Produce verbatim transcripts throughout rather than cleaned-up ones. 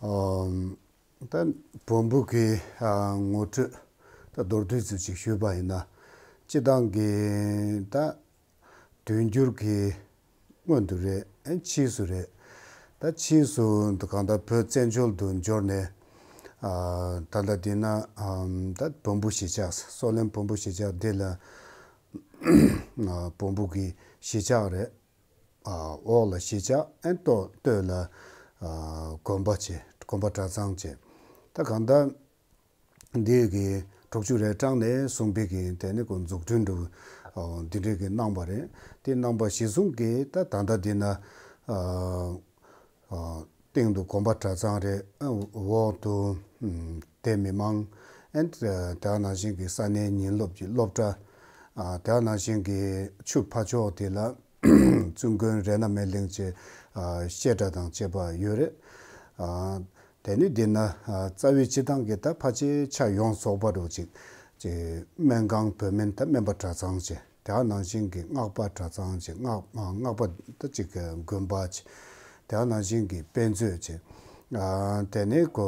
ཨམ། ད་བོན་པོ་གི་ཨ་ངོ་སྤྲོད་ད་མདོར་བསྡུས་ཙམ་ཞིག་ཞུས་པ་ཡིན་ན། སྤྱི་བཏང་གི་ད་དུས་འགྱུར་གྱི་སྔོན་དུ་རེད། ཨ་ཕྱིས་སུ་རེད། ད་ཕྱིས་སུ་གང་ལྟར་བོད་བཙན་བྱོལ་དུ་འབྱོར་ནས། ཨ་ད་ལྟ་འདི་ན་ཨམ་ད་བོན་པོ་གཞིས་ཆགས། སོག་ལན་བོན་པོ་གཞིས་ཆགས་འདི་ལ་ཨ་བོན་པོ་གི་གཞིས་ཆགས་རེད། ཨ་འོག་ལ་གཞིས་ཆགས། ཨན་ཏོ་སྟོད་ལ་ཨ་དགོན་པ་བྱས། དགོན་པ་གྲྭ་ཚང་བྱས། ད་གང་ལྟར་འདི་གི་དྲུག་ཅུ་རེ་གྲངས་ནས་བཟུང་པའི་གི་དེ་ནི་ཁོ་འཛུགས་སྐྲུན་འགྲོ་འདི་འདྲའི་གི་གནང་བ་རེད། དེ་གནང་བ་གཞི་བཟུང་གི་ད་ད་ལྟ་འདི་ན་ཨ་ཨ་སྟེང་དུ་དགོན་པ་གྲྭ་ཚང་རེད། ཨ་འོག་ཏུ་ཨམ་སྡེ་མི་མང་། ཨན་དེ་ནང་བཞིན་གི་ས་གནས་ཉིན་སློབ་ཀྱི་སློབ་གྲྭ། ཨ་དེ་ནང་བཞིན་གི་ཆུ་ཕར་ཕྱོགས་དེ་ལ་བཙུན་དགོན་རཏྣ་སྨན་གླིང་བཅས་ཨ་བཤད་གྲྭ་དང་བཅས་པ་ཡོད་རེད། ཨ་དེ་ནི་འདི་ན་ཨ་རྩ་བའི་སྤྱི་བཏང་གི་ད་ཕལ་ཆེར་ཆ་ཡོངས་རྫོགས་པ་རུ་ཅིག་ཅིག་སྨན་ཁང་བོད་སྨན་ད་སྨན་པ་གྲྭ་ཚང་བཅས། དེ་ནང་བཞིན་གི་སྔགས་པ་གྲྭ་ཚང་བཅས། སྔགས་སྔགས་པ་ད་ཅིག་དགོན་པ་བཅས། དེ་ནང་བཞིན་གི་དཔེ་མཛོད་བཅས། ཨ་དེ་ནི་ཁོ་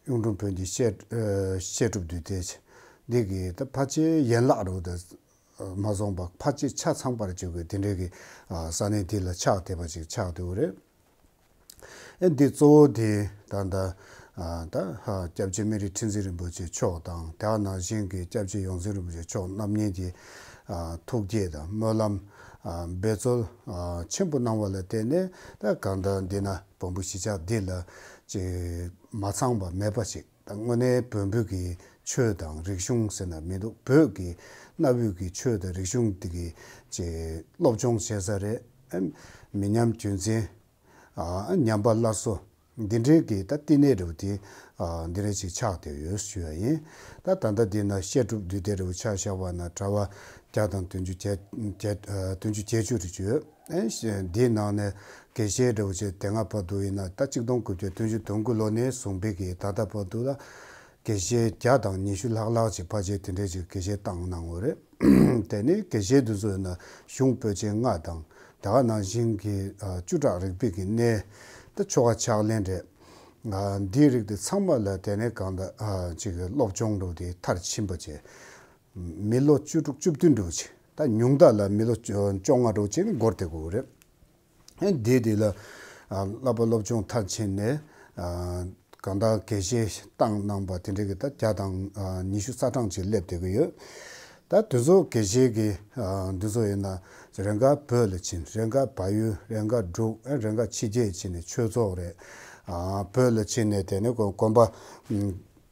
གཡུང་དྲུང་བོན་གྱི་བཤད་ཨ་བཤད་སྒྲུབ་འདུས་སྡེ་བཅས། འདི་གི་ད་ཕལ་ཆེར་ཡན་ལག་རུ་ད་མ་སོང་པ་ཕལ་ཆེར་ཆ་ཚང་པར་བརྗོད་དགོས་དེ་འདྲའི་གི་ཨ་ས་གནས་འདི་ལ་ཆགས་བསྡད་པ་ཅིག་ཆགས་བསྡད་ཡོད་རེད། ཨེ་འདི་གཙོ་བོ་དེ་ད་ལྟ་ཨ་ད་ཧ་སྐྱབས་རྗེ་སྨན་རི་ཁྲི་འཛིན་རིན་པོ་ཆེ་མཆོག་དང་། དེ་ནང་བཞིན་གྱི་སྐྱབས་རྗེ་ཡོངས་འཛིན་རིན་པོ་ཆེ་མཆོག་རྣམ་གཉིས་ཀྱི་ཨ་ཐུགས་བསྐྱེད་དང་སྨོན་ལམ། ཨ་འབད་རྩོལ་ཨ་ཆེན་པོ་གནང་བ་ལ་བརྟེན་ནས། ད་གང་ལྟར་འདི་ན་བོན་པོ་གཞིས་ཆགས་འདི་ལ་ཅིག་མ་ཚང་བ་མེད་པ་ཞིག་ད་དངོས་གནས་བོན་པོའི་གི་ཆོས་དང་རིག་གཞུང་ཟེར་ན་མི་འདུག་བོད་ཀྱི་གནའ་བོའི་གི་ཆོས་དང་རིག་གཞུང་འདི་གི་ཅིག་སློབ་སྦྱོང་བྱེད་ས་རེད། ཨེ་མི་ཉམས་རྒྱུན་འཛིན། ཨ་ཉམས་པ་སླར་གསོ་འདི་འདྲའི་གི་ད་བསྟི་གནས་རུ་དེ་ཨ་འདི་འདྲ་ཅིག་ཆགས་བསྡད་ཡོད་ཞུ་ཡ་ཡིན། ད་ད་ལྟ་འདི་ན་བཤད་སྒྲུབ་འདུས་སྡེ་རུ་ཆ་བཞག་པ་ན་གྲྭ་པ་བརྒྱ་དང་བདུན་ཅུ་བརྒྱད་བརྒྱད་ཨ་བདུན་ཅུ་བརྒྱད་ཅུ་རེ་ཡོད། ཨེ་འདིའི་ནང་ནས་དགེ་བཤེས་རུ་ཅིག་དེ་སྔ་བར་དུ་ཡིན་ན་ད་གཅིག་སྟོང་དགུ་བརྒྱ་བདུན་ཅུ་དོན་དགུ་ལོ་ནས་བཟུང་པའི་གི་ད་ལྟ་བར་དུ་ལ་དགེ་བཤེས་བརྒྱ་དང་ཉི་ཤུ་ལྷག་ལྷག་ཅིག་ཕལ་ཆེར་དེ་འདྲའི་ཅིག་དགེ་བཤེས་བཏང་གནང་ཡོད་རེད། དེ་ནས་དགེ་བཤེས་འདི་ཚོ་ཡིན་ན་གཞུང་པོད་ཆེན་ལྔ་དང་། དེ་ག་ནང་བཞིན་གྱི་ཨ་བཅུ་ཕྲག་རིག་པའི་གི་གནས། ད་ཆོ་ག་ཕྱག་ལེན་རེད། ཨ་འདིའི་རིགས་དེ་ཚང་མ་ལ་དེ་ནས་གང་ལྟར་ཨ་ཅིག་སློབ་སྦྱོང་འགྲོ་དེ་མཐར་ཕྱིན་པ་བྱས། མི་ལོ་བཅུ་དྲུག་བཅུ་བདུན་འགྲོ་བྱས། ད་ཉུང་མཐའ་ལ་མི་ལོ་བཅོ་བཅོ་ལྔ་འགྲོ་བྱས་ནས་འགོར་བསྡད་དགོས་རེད། ཨེ་འདི་དེ་ལ་ཨ་བསླབ་པ་སློབ་སྦྱོང་མཐར་ཕྱིན་ནས། ཨ་གང་ལྟར་དགེ་བཤེས་བཏང་གནང་པ་དེ་འདྲ་གི་ད་བརྒྱ་དང་ཨ་ཉི་ཤུ་རྩ་གྲངས་ཅིག་སླེབས་བསྡད་ཀྱི་ཡོད། ད་དེ་ཚོ་དགེ་བཤེས་ཀྱི་ཨ་འདི་ཚོ་ཡིན་ན་རེ་འགའ་བོད་ལ་ཕྱིན། རེ་འགའ་བལ་ཡུལ། རེ་འགའ་འབྲུག་ཨེ་རེ་འགའ་ཕྱི་རྒྱལ་ཕྱིན་ནས་ཆོས་ཚོགས་རེད། ཨ་བོད་ལ་ཕྱིན་ནས་དེ་ནས་དགོན་དགོན་པ་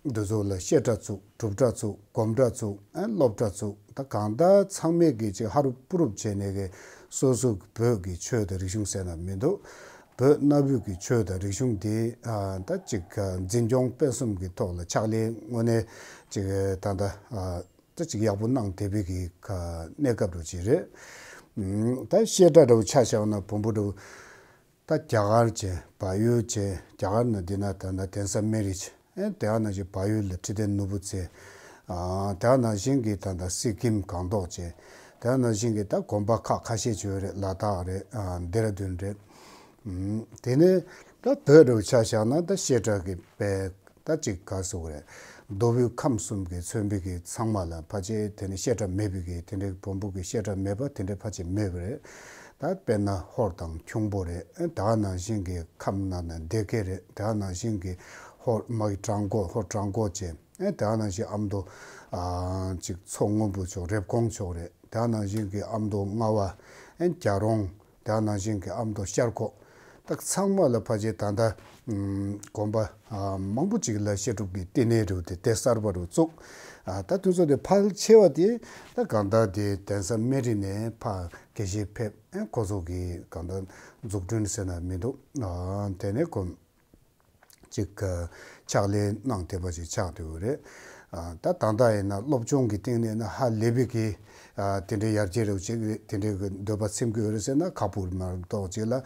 འདི་ཚོ་ལ་བཤད་གྲྭ་བཙུགས། སྒྲུབ་གྲྭ་བཙུགས། སྒོམ་གྲྭ་བཙུགས། ཨ་སློབ་གྲྭ་བཙུགས། ད་གང་ལྟར་ཚང་མས་ཀྱི་ཅིག་ཧ་རུབ་ཕུ་རུབ་བྱས་ནས་ཀྱི་སོ་སོ་བོད་ཀྱི་ཆོས་དང་རིག་གཞུང་ཟེར་ན་མི་འདུག་བོད་གནའ་བོའི་གི་ཆོས་དང་རིག་གཞུང་དེ་ཨ་ད་ཅིག་འཛིན་སྐྱོང་སྤེལ་གསུམ་གྱི་ཐོག་ལ་ཕྱག་ལས་དངོས་གནས་ཅིག་ད་ལྟ་ཨ་ད་ཅིག་ཡག་པོ་གནང་བསྡད་པའི་གི་གནས་སྐབས་རུ་ཅིག་རེད། ད་བཤད་གྲྭ་འདྲ་བོ་ཆ་བཞག་ན་བོན་པོ་འདྲ་བོ། ད་རྒྱ་གར་བྱས། བལ་ཡུལ་བྱས། རྒྱ་གར་ནང་འདི་ན་ད་ལྟ་གདན་ས་སྨན་རི་བྱས། ཨེ་དེ་ག་ནང་བཞིན་བལ་ཡུལ་ལ་ཁྲི་བརྟན་ནོར་བུ་རྩེ། ཨ་དེ་ག་ནང་བཞིན་གྱི་ད་ལྟ་སི་ཀིམ་སྒང་ཏོག་བྱས། དེ་ག་ནང་བཞིན་གྱི་ད་དགོན་པ་ཁག་ཁ་ཤས་ཅིག་ཡོད་རེད། ལ་དྭགས་རེད། ཨ་ལྡེ་ར་ལྡུན་རེད། ཨུམ། དེ་ནས་ད་བོད་རུ་ཆ་བཞག་ན་ད་བཤད་གྲྭ་གི་དཔེ་ད་ཅིག་ག་ཟེར་དགོས་རེད། མདོ་དབུས་ཁམས་གསུམ་གྱི་མཚོན་པའི་གི་ཚང་མ་ལ་ཕལ་ཆེར་དེ་ནས་བཤད་གྲྭ་མེད་པའི་གི་དེ་འདྲའི་བོན་པོ་གི་བཤད་གྲྭ་མེད་པ་དེ་འདྲའི་ཕལ་ཆེར་མེད་པ་རེད། ད་དཔེར་ན་ཧོར་དང་ཁྱུང་པོ་རེད། ཨེ་དེ་ག་ནང་བཞིན་གྱི་ཁམས་ནང་ན་སྡེ་དགེ་རེད། དེ་ག་ནང་བཞིན་གྱི་ཧོར་མ་གི་བྲག་འགོ། ཧོར་བྲག་འགོ་བྱས། ཨེ་དེ་ག་ནང་བཞིན་ཨ་མདོ་ཨ་ཅིག་མཚོ་སྔོན་པོ་ཕྱོགས་རེབ་གོང་ཕྱོགས་རེད། དེ་ག་ནང་བཞིན་གྱི་ཨ་མདོ་རྔ་བ། ཨེ་རྒྱ་རོང་། དེ་ག་ནང་བཞིན་གྱི་ཨ་མདོ་ཤར་ཁོག་ད་ཚང་མ་ལ་ཕལ་ཆེར་ད་ལྟ་ཨམ་དགོན་པ་ཨ་མང་པོ་ཅིག་ལ་བཤད་སྒྲུབ་ཀྱི་བསྟི་གནས་རུ་དེ་དེ་གསར་པ་རུ་བཙུགས། ཨ་ད་དུས་ཚོད་དེ་ཕལ་ཆེ་བ་དེ་ད་གང་ལྟར་དེ་གདན་ས་སྨན་རི་ནས་ཕར་དགེ་བཤེས་ཕེབས། ཨེ་ཁོ་ཚོ་གི་གང་ལྟར་འཛུགས་སྐྲུན་ཟེར་ན་མི་འདུག་ཨ་དེ་ནས་ཁོ་ཅིག་ཕྱག་ལས་གནང་བསྡད་པ་ཅིག་ཆགས་བསྡད་ཡོད་རེད། ཨ་ད་ད་ལྟ་ཡིན་ན་སློབ་སྦྱོང་གི་སྟེང་ནས་ན་ཧ་ལས་པའི་གི་ཨ་དེ་འདྲའི་ཡར་རྒྱས་རེ་བ་ཅིག་རེད། དེ་འདྲའི་གི་འདོད་པ་ཚིམ་གི་ཡོད་རེད་ཟེར་ན་ཁག་པོ་མ་གཏོགས། ཅིག་ལ་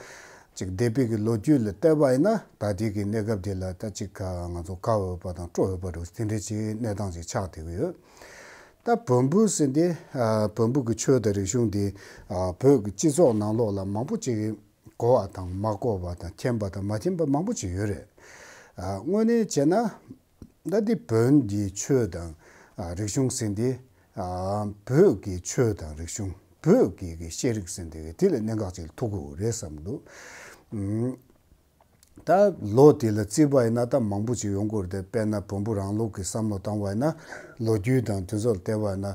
ཅིག་འདས་པའི་གི་ལོ་རྒྱུས་ལ་བལྟས་པ་ཡིན་ན་ད་ལྟའི་གི་གནས་སྐབས་འདི་ལ་ད་ཅིག་ང་ཚོ་དགའ་འོས་པ་དང་སྤྲོ་འོས་པ་རེད། དེ་འདྲའི་ཅིག་གནས་སྟངས་ཅིག་ཆགས་བསྡད་ཀྱི་ཡོད། ད་བོན་པོ་ཟེར་འདི་ཨ་བོན་པོ་གི་ཆོས་དང་རིག་གཞུང་འདི་ཨ་བོད་ཀྱི་སྤྱི་ཚོགས་ནང་ལོགས་ལ་མང་པོ་ཅིག་གོ་བ་དང་མ་གོ་བ་དང་མཁྱེན་པ་དང་མ་མཁྱེན་པ་མང་པོ་ཅིག་ཡོད་རེད། ཨ་དངོས་གནས་བྱས་ན་ད་འདི་བོན་གྱི་ཆོས་དང་ཨ་རིག་གཞུང་ཟེར་འདི་ཨ་བོད་ཀྱི་ཆོས་དང་རིག་གཞུང་བོད་ཀྱི་གི་ཤེས་རིག་ཟེར་འདི་གི་དེ་ལ་གནད་འགག་ཅིག་ཐུག་གི་རེད་བསམ་འདུག་ཨུམ། ད་ལོ་དེ་ལ་བརྩིས་པ་ཡིན་ན་ད་མང་པོ་ཅིག་ཡོང་གི་རེད་དེ། དཔེར་ན་བོན་པོ་རང་ལུགས་ཀྱི་བསམ་བློ་བཏང་བ་ཡིན་ན་ལོ་རྒྱུས་དང་དེ་ཚོ་ལ་བལྟས་པ་ཡིན་ན།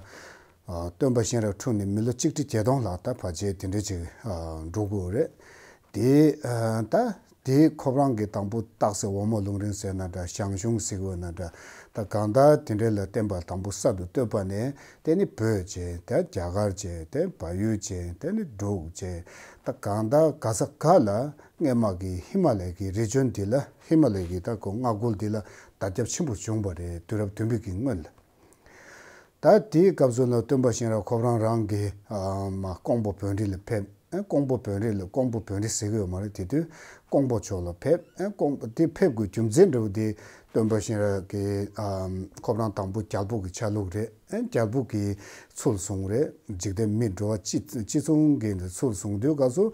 ཨ་སྟོན་པ་གཤེན་རབ་འཁྲུངས་ནས་མི་ལོ་གཅིག་ཁྲི་བརྒྱད་སྟོང་ལྷག་ད་ཕལ་ཆེར་དེ་འདྲ་ཅིག་ཨ་འགྲོ་དགོས་རེད། དེ་ཨ་ད་དེ་ཁོ་རང་གི་དང་པོ་སྟག་གཟིག་འོལ་མོ་ལུང་རིང་ཟེར་ན་འདྲ། ཞང་ཞུང་ཟེར་དགོས་ན་འདྲ། ད་གང་ལྟར་དེ་འདྲ་ལ་བསྟན་པ་དང་པོ་གསར་དུ་བཏོད་པ་ནས་དེ་ནི་བོད་བྱས། དེ་རྒྱ་གར་བྱས། དེ་བལ་ཡུལ་བྱས། དེ་ནི་འབྲུག་བྱས། ད་གང་ལྟར་ག་ས་ག་ལ་སྔས་མ་གི་ཧི་མ་ལ་ཡའི་གི་རི་ལྗོངས་འདི་ལ་ཧི་མ་ལ་ཡའི་གི་ད་གོ་མངའ་ཁུལ་འདི་ལ་དར་ཁྱབ་ཆེན་པོ་བྱུང་བ་རེད། དུས་རབས་བདུན་པའི་གི་སྔོན་ལ། ད་དེའི་སྐབས་སུ་ལ་སྟོན་པ་གཤེན་རབ་ཁོ་རང་རང་གི་ཨ་མ་ཀོང་པོ་བོན་རི་ལ་ཕེབས། ཨེ་ཀོང་པོ་བོན་རི་ལ་ཀོང་པོ་བོན་རི་ཟེར་གི་ཡོད་མ་རེད། དེ་དུས་ཀོང་པོ་ཕྱོགས་ལ་ཕེབས། ཨེ་ཀོང་པོ་དེ་ཕེབས་དགོས་རྒྱུ་མཚན་འདྲ་བོ་དེ་སྟོན་པ་གཤེན་རབ་ཀྱི་ཨ་ཁོ་རང་དང་པོ་རྒྱལ་པོ་གི་ཆ་ལུགས་རེད། ཨེ་རྒྱལ་པོ་གི་ཚུལ་བཟུང་རེད། འཇིག་རྟེན་མི་འགྲོ་བ་སྤྱི་སྤྱི་མཚུངས་ཀྱི་ཚུལ་བཟུང་དུས་སྐབས་སུ།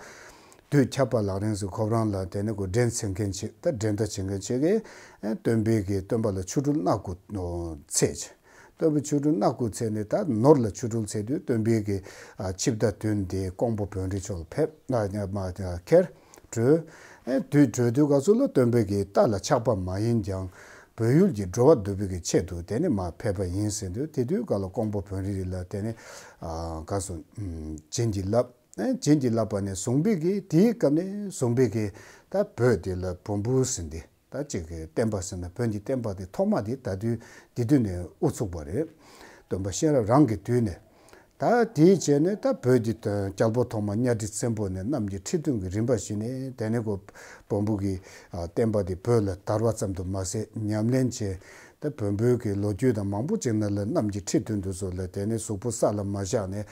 དུས་ཁྱབ་པ་ལག་རིང་སུ་ཁོ་རང་ལ་དེ་ནི་གོ་འགྲན་སེམས་མཁན་ཅིག་ད་འགྲན་ཟླ་བྱེད་མཁན་ཅིག་གིས་ཨེ་སྟོན་པའི་གི་སྟོན་པ་ལ་ཆོ་འཕྲུལ་སྣ་དགུ་འཚལ་ཅིག་སྟོན་པའི་ཆོ་འཕྲུལ་སྣ་དགུ་འཚལ་ནས། ད་ནོར་ལ་ཆོ་འཕྲུལ་འཚལ་དུས་སྟོན་པའི་གི་ཨ་ཆིབས་རྟ་བཏོན་ཏེ་ཀོང་པོ་བོན་རི་ཕྱོགས་ལ་ཕེབས། ཨ་མ་ཁྱེར་བྲོས། ཨེ་དུས་བྲོས་དུས་སྐབས་སུ་ལ་སྟོན་པའི་གི་རྟ་ལ་ཆགས་པ་མ་ཡིན་ཀྱང་བོད་ཡུལ་གྱི་འགྲོ་བ་འདུལ་བའི་གི་ཆེད་དུ་དེ་ནི་མ་ཕེབས་པ་ཡིན་ཟེར་དུས། དེ་དུས་སྐབས་ལ་ཀོང་པོ་བོན་རི་ལ་དེ་ནི་ཨ་ག་སོ་བྱིན་གྱིས་བརླབས། ཨེ་བྱིན་གྱིས་བརླབས་པ་ནས་བཟུང་བའི་གི་དེའི་སྐབས་ནས་བཟུང་བའི་གི་ད་བོད་དེ་ལ་བོན་པོ་ཟེར་འདི་ད་ཅིག་གི་བསྟན་པ་ཟེར་ན་བོན་གྱི་བསྟན་པ་དེ་ཐོག་མ་དེ་ད་དུས་དེ་དུས་ནས་དབུ་ཚུགས་པ་རེད། སྟོན་པ་གཤེན་རབ་རང་གི་དུས་ནས། ད་དེའི་རྗེས་ནས་ད་བོད་ཀྱི་རྒྱལ་པོ་ཐོག་མ་གཉའ་ཁྲི་བཙན་པོ་ནས་གནམ་གྱི་ཁྲི་སྟོན་གྱི་རིམ་པ་བཞིན་ནས་དེ་ནས་གོ་བོན་པོ་གི་ཨ་བསྟན་པ་དེ་བོད་ལ་དར་བ་ཙམ་དུ་མ་ཟད་ཉམས་ལེན་བྱས། ད་བོན་པོའི་གི་ལོ་རྒྱུས་དང་མང་པོ་ཅིག་ནང་ལ་གནམ་གྱི་ཁྲི་སྟོན་དུ་སོགས་ལ་དེ་ནས་གཟུགས་པོ་ས་ལ་མ་བཞག་ནས།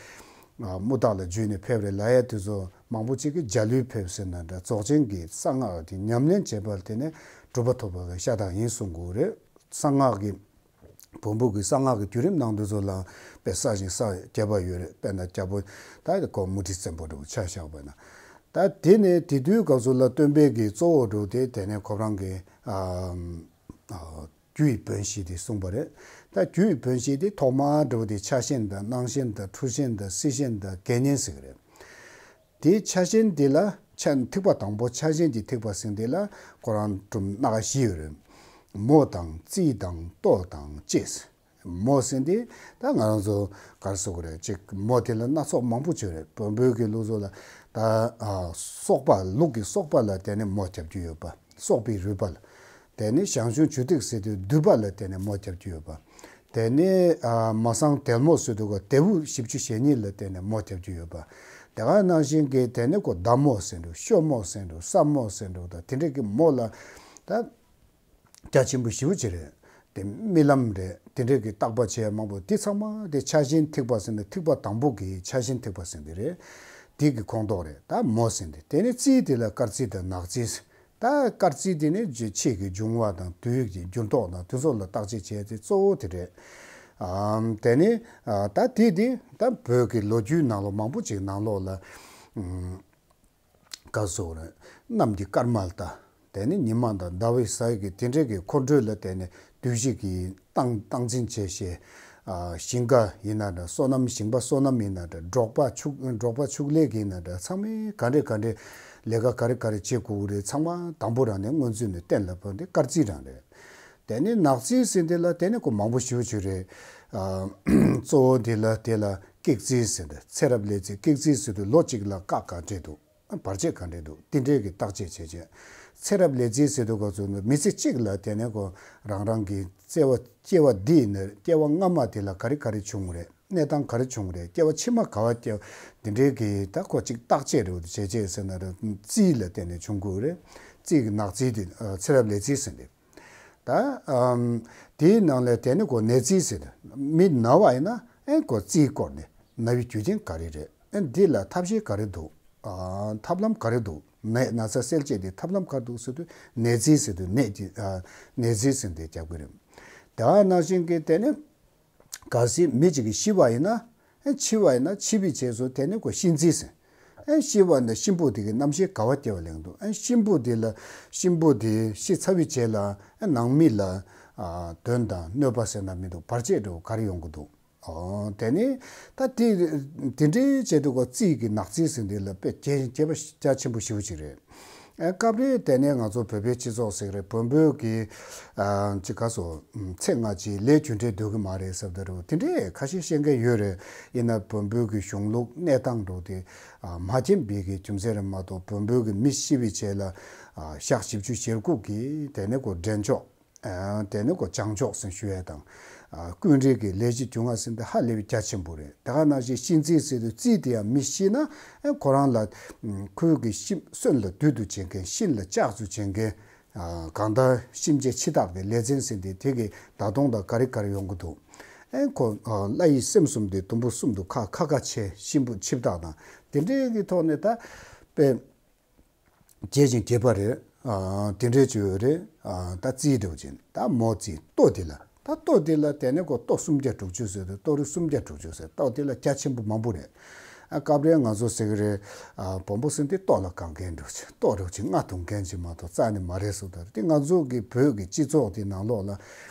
ཨ་དམུ་ཐག་ལ་འཇུས་ནས་ཕེབས་རེད་ལབ་ཡ་དེ་ཚོ་མང་པོ་ཅིག་གིས་འཇའ་ལུས་ཕེབས་ཟེར་ན་འདྲ། རྫོགས་ཆེན་གྱི་གསང་སྔགས་དེ་ཉམས་ལེན་བྱས་པར་བརྟེན་ནས་གྲུབ་པ་ཐོབ་པ་གི་ཤ་སྟག་ཡིན་གསུང་གི་ཡོད་རེད། གསང་སྔགས་ཀྱི་བོན་པོ་གི་གསང་སྔགས་ཀྱི་བརྒྱུད་རིམ་ནང་དེ་ཚོ་ལ་དཔེ་གསལ་ཞིང་གསལ་རྒྱས་པ་ཡོད་རེད། དཔེར་ན་རྒྱལ་པོ་ད་ཁོ་མུ་ཁྲི་བཙན་པོ་འདྲ་བོ་ཆ་བཞག་པ་ན། ད་དེ་ནས་དེ་དུས་སྐབས་སུ་ལ་སྟོན་པའི་གི་གཙོ་བོ་འདྲ་བོ་དེ་དེ་ནས་ཁོ་རང་གི་ཨ་ཨ། རྒྱུ་ཡི་བོན་བཞི་དེ་གསུངས་པ་རེད། ད་རྒྱུ་ཡི་བོན་བཞི་དེ་ཐོག་མར་འགྲོ་བ་དེ་ཕྱག་ཆེན་དང་སྣང་ཆེན་དང་འཁྲུལ་ཆེན་དང་སྲིད་ཆེན་དང་དགེ་བསྙེན་ཟེར་གི་རེད། དེའི་ཕྱག་ཆེན་དེ་ལ་ཕྱག་ཐིགས་པ་དང་པོ་ཕྱག་ཆེན་གྱི་ཐིགས་པ་ཟེར་དེ་ལ་ཁོ་རང་གྲུབ་སྣ་ཁ་བཞི་ཡོད་རེད། མོ་དང་རྩིས་དང་ལྟོ་དང་ལྕེ་ཟེར། མོ་ཟེར་དེ་ད་ང་རང་ཚོ་ག་རེ་ཟེར་དགོས་རེད། ཅིག་མོ་དེ་ལ་སྣ་ཚོགས་མང་པོ་ཡོད་རེད། བོན་པོའི་གི་ལུགས་སྲོལ་ལ་ད་ཨ་སོག་པ་ལུག་གི་སོག་པ་ལ་དེ་ནས་མོ་རྒྱབ་རྒྱུ་ཡོད་པ། སོག་པའི་རུས་པ་ལ། དེ་ནས་ཞང་ཞུང་ཇུ་ཏིག་ཟེར་དུས་མདུད་པ་ལ་དེ་ནས་མོ་རྒྱབ་རྒྱུ་ཡོད་པ། དེ་ནས་ཨ་མ་སང་དལ་མོ་ཟེར་དུས་གོ་དལ་བུ་བཞི་བཅུ་ཞེ་གཉིས་ལ་དེ་ནས་མོ་རྒྱབ་རྒྱུ་ཡོད་པ། དེ་ག་ནང་བཞིན་གྱི་དེ་ནས་གོ་མདའ་མོ་ཟེར་འགྲོ། ཤོ་མོ་ཟེར་འགྲོ། ས་མོ་ཟེར་འགྲོ། ད་དེ་འདྲས་ཀྱི་མོ་ལ་ད་རྒྱ་ཆེན་པོ་ཞེ་པོ་ཅིག་རེད། དེ་རྨི་ལམ་རེད། དེ་འདྲས་ཀྱི་བརྟག་པ་བྱས་མང་པོ་དེ་ཚང་མ་དེ་ཕྱག་ཆེན་ཐིགས་པ་ཟེར་ནས་ཐིགས་པ་དང་པོ་གི་ཕྱག་ཆེན་ཐིགས་པ་ཟེར་འདི་རེད། དེ་གི་ཁོངས་གཏོགས་རེད། ད་མོ་ཟེར་འདི། དེ་ནས་རྩིས་དེ་ལ་སྐར་རྩིས་དང་ནག་རྩིས། ད་སྐར་རྩིས་དེ་ནི་ཆོས་ཀྱི་འབྱུང་བ་དང་དུས་ཀྱི་འགྱུར་ལྡོག་དང་དེ་ཚོ་ལ་བརྟག་དཔྱད་བྱས་ཏེ་གཙོ་བོ་དེ་རེད། ཨམ། དེ་ནི་ཨ་ད་དེ་དེ་ད་བོད་ཀྱི་ལོ་རྒྱུས་ནང་ལོགས་མང་པོ་ཅིག་ནང་ལོགས་ལ་ཨམ་ག་སོགས་རེད། གནམ་གྱི་སྐར་མ་ལ་ལྟ། དེ་ནི་ཉི་མ་དང་ཟླ་བའི་གཟའ་གི་དེ་འདྲའི་གི་འཁོར་འགྲོས་ལ་བརྟེན་ནས་དུས་བཞི་གི་སྟངས་སྟངས་འཛིན་བྱེད་ཤེས། ཨ་ཞིང་ཁ་ཡིན་ན་འདྲ། སོ་ནམ་ཞིང་པ་སོ་ནམ་ཡིན་ན་འདྲ། འབྲོག་པ་ཕྱུགས་འབྲོག་པ་ཕྱུགས་ལས་ཀྱི་ཡིན་ན་འདྲ། ཚང་མས་ག་འདྲས་ག་འདྲས་ལས་ཀ་ག་རེ་ག་རེ་བྱེད་དགོས་ཀྱི་རེད། ཚང་མ་དང་པོ་རང་ནས་སྔོན་ཚུད་ནས་གཏན་ལ་ཕབ་འདི་སྐར་རྩིས་རང་རེད། དེ་ནས་ནག་རྩིས་ཟེར་འདི་ལ་དེ་ནས་ཁོ་མང་པོ་ཞེ་པོ་ཅིག་རེད། ཨ་གཙོ་བོ་འདི་ལ་དེ་ལ་ཀེག་རྩིས་ཟེར་འདི། ཚེ་རབས་ལས་རྩིས། ཀེག་རྩིས་ཟེར་དུས་ལོ་གཅིག་ལ་སྐར་ག་འདྲས་འདུག་བར་ཆད་ག་འདྲས་འདུག་དེ་འདྲས་ཀྱི་བརྟག་དཔྱད་བྱས་བྱས། ཚེ་རབས་ལས་རྩིས་ཟེར་དུས་སྐབས་སུ་མི་ཚེ་གཅིག་ལ་དེ་ནས་ཁོ་རང་རང་གི་བརྩེ་བ་སྐྱེ་བ་འདི་ཡིན་ན་སྐྱེ་བ་སྔ་མ་དེ་ལ་ག་རེ་ག་རེ་བྱུང་རེད། གནས་སྟངས་ག་རེ་བྱུང་རེད། སྐྱེ་བ་ཕྱི་མ་ག་བ་སྐྱེ་བ་འདི་འདྲའི་གི་ད་ཁོ་གཅིག་བརྟག་དཔྱད་རེད་བྱས་བྱས་ཟེར་ན་རེད། རྩིས་ལ་བརྟེན་ནས་བྱུང་དགོས་རེད། རྩིས་ཀྱི་ནག་རྩིས་དེ་ཚེ་རབས་ལས་རྩིས་ཟེར་འདི། ད་ཨམ་དེའི་ནང་ལས་དེ་ནི་ཁོ་ནད་རྩིས་ཟེར་འདི། མི་ན་བ་ཡིན་ན་ཨེ་ཁོ་རྩིས་སྐོར་ནས་ན་བའི་རྒྱུ་རྐྱེན་ག་རེ་རེད། ཨེ་འདི་ལ་ཐབས་ཤེས་ག་རེ་འདུག་ཨ་ཐབས་ལམ་ག་རེ་འདུག་ནད་ན་ཚ་སེལ་བྱེད་དེ་ཐབས་ལམ་ག་རེ་འདུག་ཟེར་དུས་ནད་རྩིས་ཟེར་དུས་ནད་ཀྱི་ཨ་ནད་རྩིས་ཟེར་འདི་རྒྱབ་ཀྱི་རེད། ད་ནང་བཞིན་གྱི་དེ་ནི་གལ་སྲིད་མི་གཅིག་གིས་ཤི་བ་ཡིན་ན། ཨེ་འཆི་བ་ཡིན་ན་འཆི་བའི་རྗེས་སུ་དེ་ནི་ཁོ་གཤིན་རྩིས་ཟེར། ཨེ་ཤི་བ་ནི་གཤིན་པོ་དེ་གི་རྣམ་ཤེས་ག་བ་སྐྱེ་བ་ལེན་འདུག་ཨེ་གཤིན་པོ་དེ་ལ་གཤིན་པོ་དེ་ཤི་ཚར་བའི་རྗེས་ལ་ཨེ་ནང་མི་ལ་ཨ་དོན་དང་གནོད་པ་ཟེར་ན་མི་འདུག་བར་ཆད་འདྲ་བོ་ག་རེ་ཡོང་གི་འདུག་ཨོ་དེ་ནི་ད་དེ་དེ་འདྲའི་བྱེད་དུས་ཀ་རྩིས་ཀྱི་ནག་རྩིས་ཟེར་འདི་ལ་དཔེ་གལ་གལ་པ་རྒྱ་ཆེན་པོ་ཞེ་པོ་ཅིག་རེད། ཨེ་སྐབས་རེ་དེ་ནས་ང་ཚོ་བོད་པའི་སྤྱི་ཚོགས་ཟེར་གི་རེད། བོན་པོའི་གི་ཨ་ཅི་ག་སོ་ཚེ་སྔ་ཕྱི་ལས་རྒྱུ་འབྲས་འདོད་གི་མ་རེད་ཟེར་བསྡད་རེད། དེ་འདྲས་ཁ་ཤས་བཤད་མཁན་ཡོད་རེད། ཡིན་ན་བོན་པོའི་གི་གཞུང་ལུགས་གནས་སྟངས་འགྲོ་དེ་ཨ་མ་མཁྱེན་པའི་གི་རྒྱུ་མཚན་རེད་མ་གཏོགས། བོན་པོའི་གི་མི་ཤི་བའི་རྗེས་ལ་ཨ་ཞག་བཞི་བཅུ་ཞེ་དགུ་གི་དེ་ནས་ཁོ་འདྲེན་འཇོག་ཨ་དེ་ནས་ཁོ་བྱང་ཆོག་ཟེར་ཞུ་ཡས་དང་། ཨ་ཀུན་རིག་གི་ལས་བཞི་རྒྱུ་ལྔ་ཟེར་འདི་ཧ་ལས་པའི་རྒྱ་ཆེན་པོ་རེད། དེ་ག་ནང་བཞིན་གཤིན་རྩིས་ཟེར་དུས་རྩིས་དེ་ཡང་མི་ཤི་ན་ཨ་ཁོ་རང་ལ་ཁོའི་གི་གཤིན་གསོན་ལ་བདུད་དུ་བྱེད་མཁན། གཤིན་ལ་ལྕགས་སུ་བྱེད་མཁན། ཨ་གང་ལྟར་གཤིན་རྗེ་འཆི་བདག་གི་ལས་ཚན་ཟེར་འདི་དེ་གི་ད་དུང་ད་ག་རེ་ག་རེ་ཡོང་གི་འདུག་ཨེ་ཁོ་ཨ་བླ་ཡི་སེམས་གསུམ་དེ་དུམ་བུ་གསུམ་དུ་ཁ་ཁ་ཁ་ཆེ། གཤིན་པོ་འཆི་བདག་དང་དེ་འདྲའི་གི་ཐོག་ནས་ད་དཔེ་བྱེད་ཅིང་བྱེད་པ་རེད། ཨ་དེ་འདྲའི་བྱོས་རེད། ཨ་ད་རྩིས་འགྲོ་ཅིང་ད་མོ་རྩིས་ལྟོ་དེ་ལ་ད་ལྟོ་དེ་ལ་དེ་ནས་ཁོ་ལྟོ་སུམ་བརྒྱ་དྲུག་ཅུ་ཟེར་དུས་ལྟོ་རིགས་སུམ་བརྒྱ་དྲུག་ཅུ་ཟེར། ལྟོ་དེ་ལ་རྒྱ་ཆེན་པོ་མང་པོ་རེད། ཨ་སྐབས་རེ་ང་ཚོ་ཟེར་གི་རེད། ཨ་བོན་པོ་ཟེར་དེ་ལྟོ་ལ་དགའ་མཁན་འགྲོ་ཅིང་ལྟོ་འགྲོ་ཅིང་རྔ་བརྡུང་མཁན་ཅིག་མ་གཏོགས་རྩ་ནས་མ་རེད་ཟེར། ད་དེ་ང་ཚོ་གི་བོད་ཀྱི་སྤྱི་ཚོགས་དེ་ནང་ལོགས་ལ་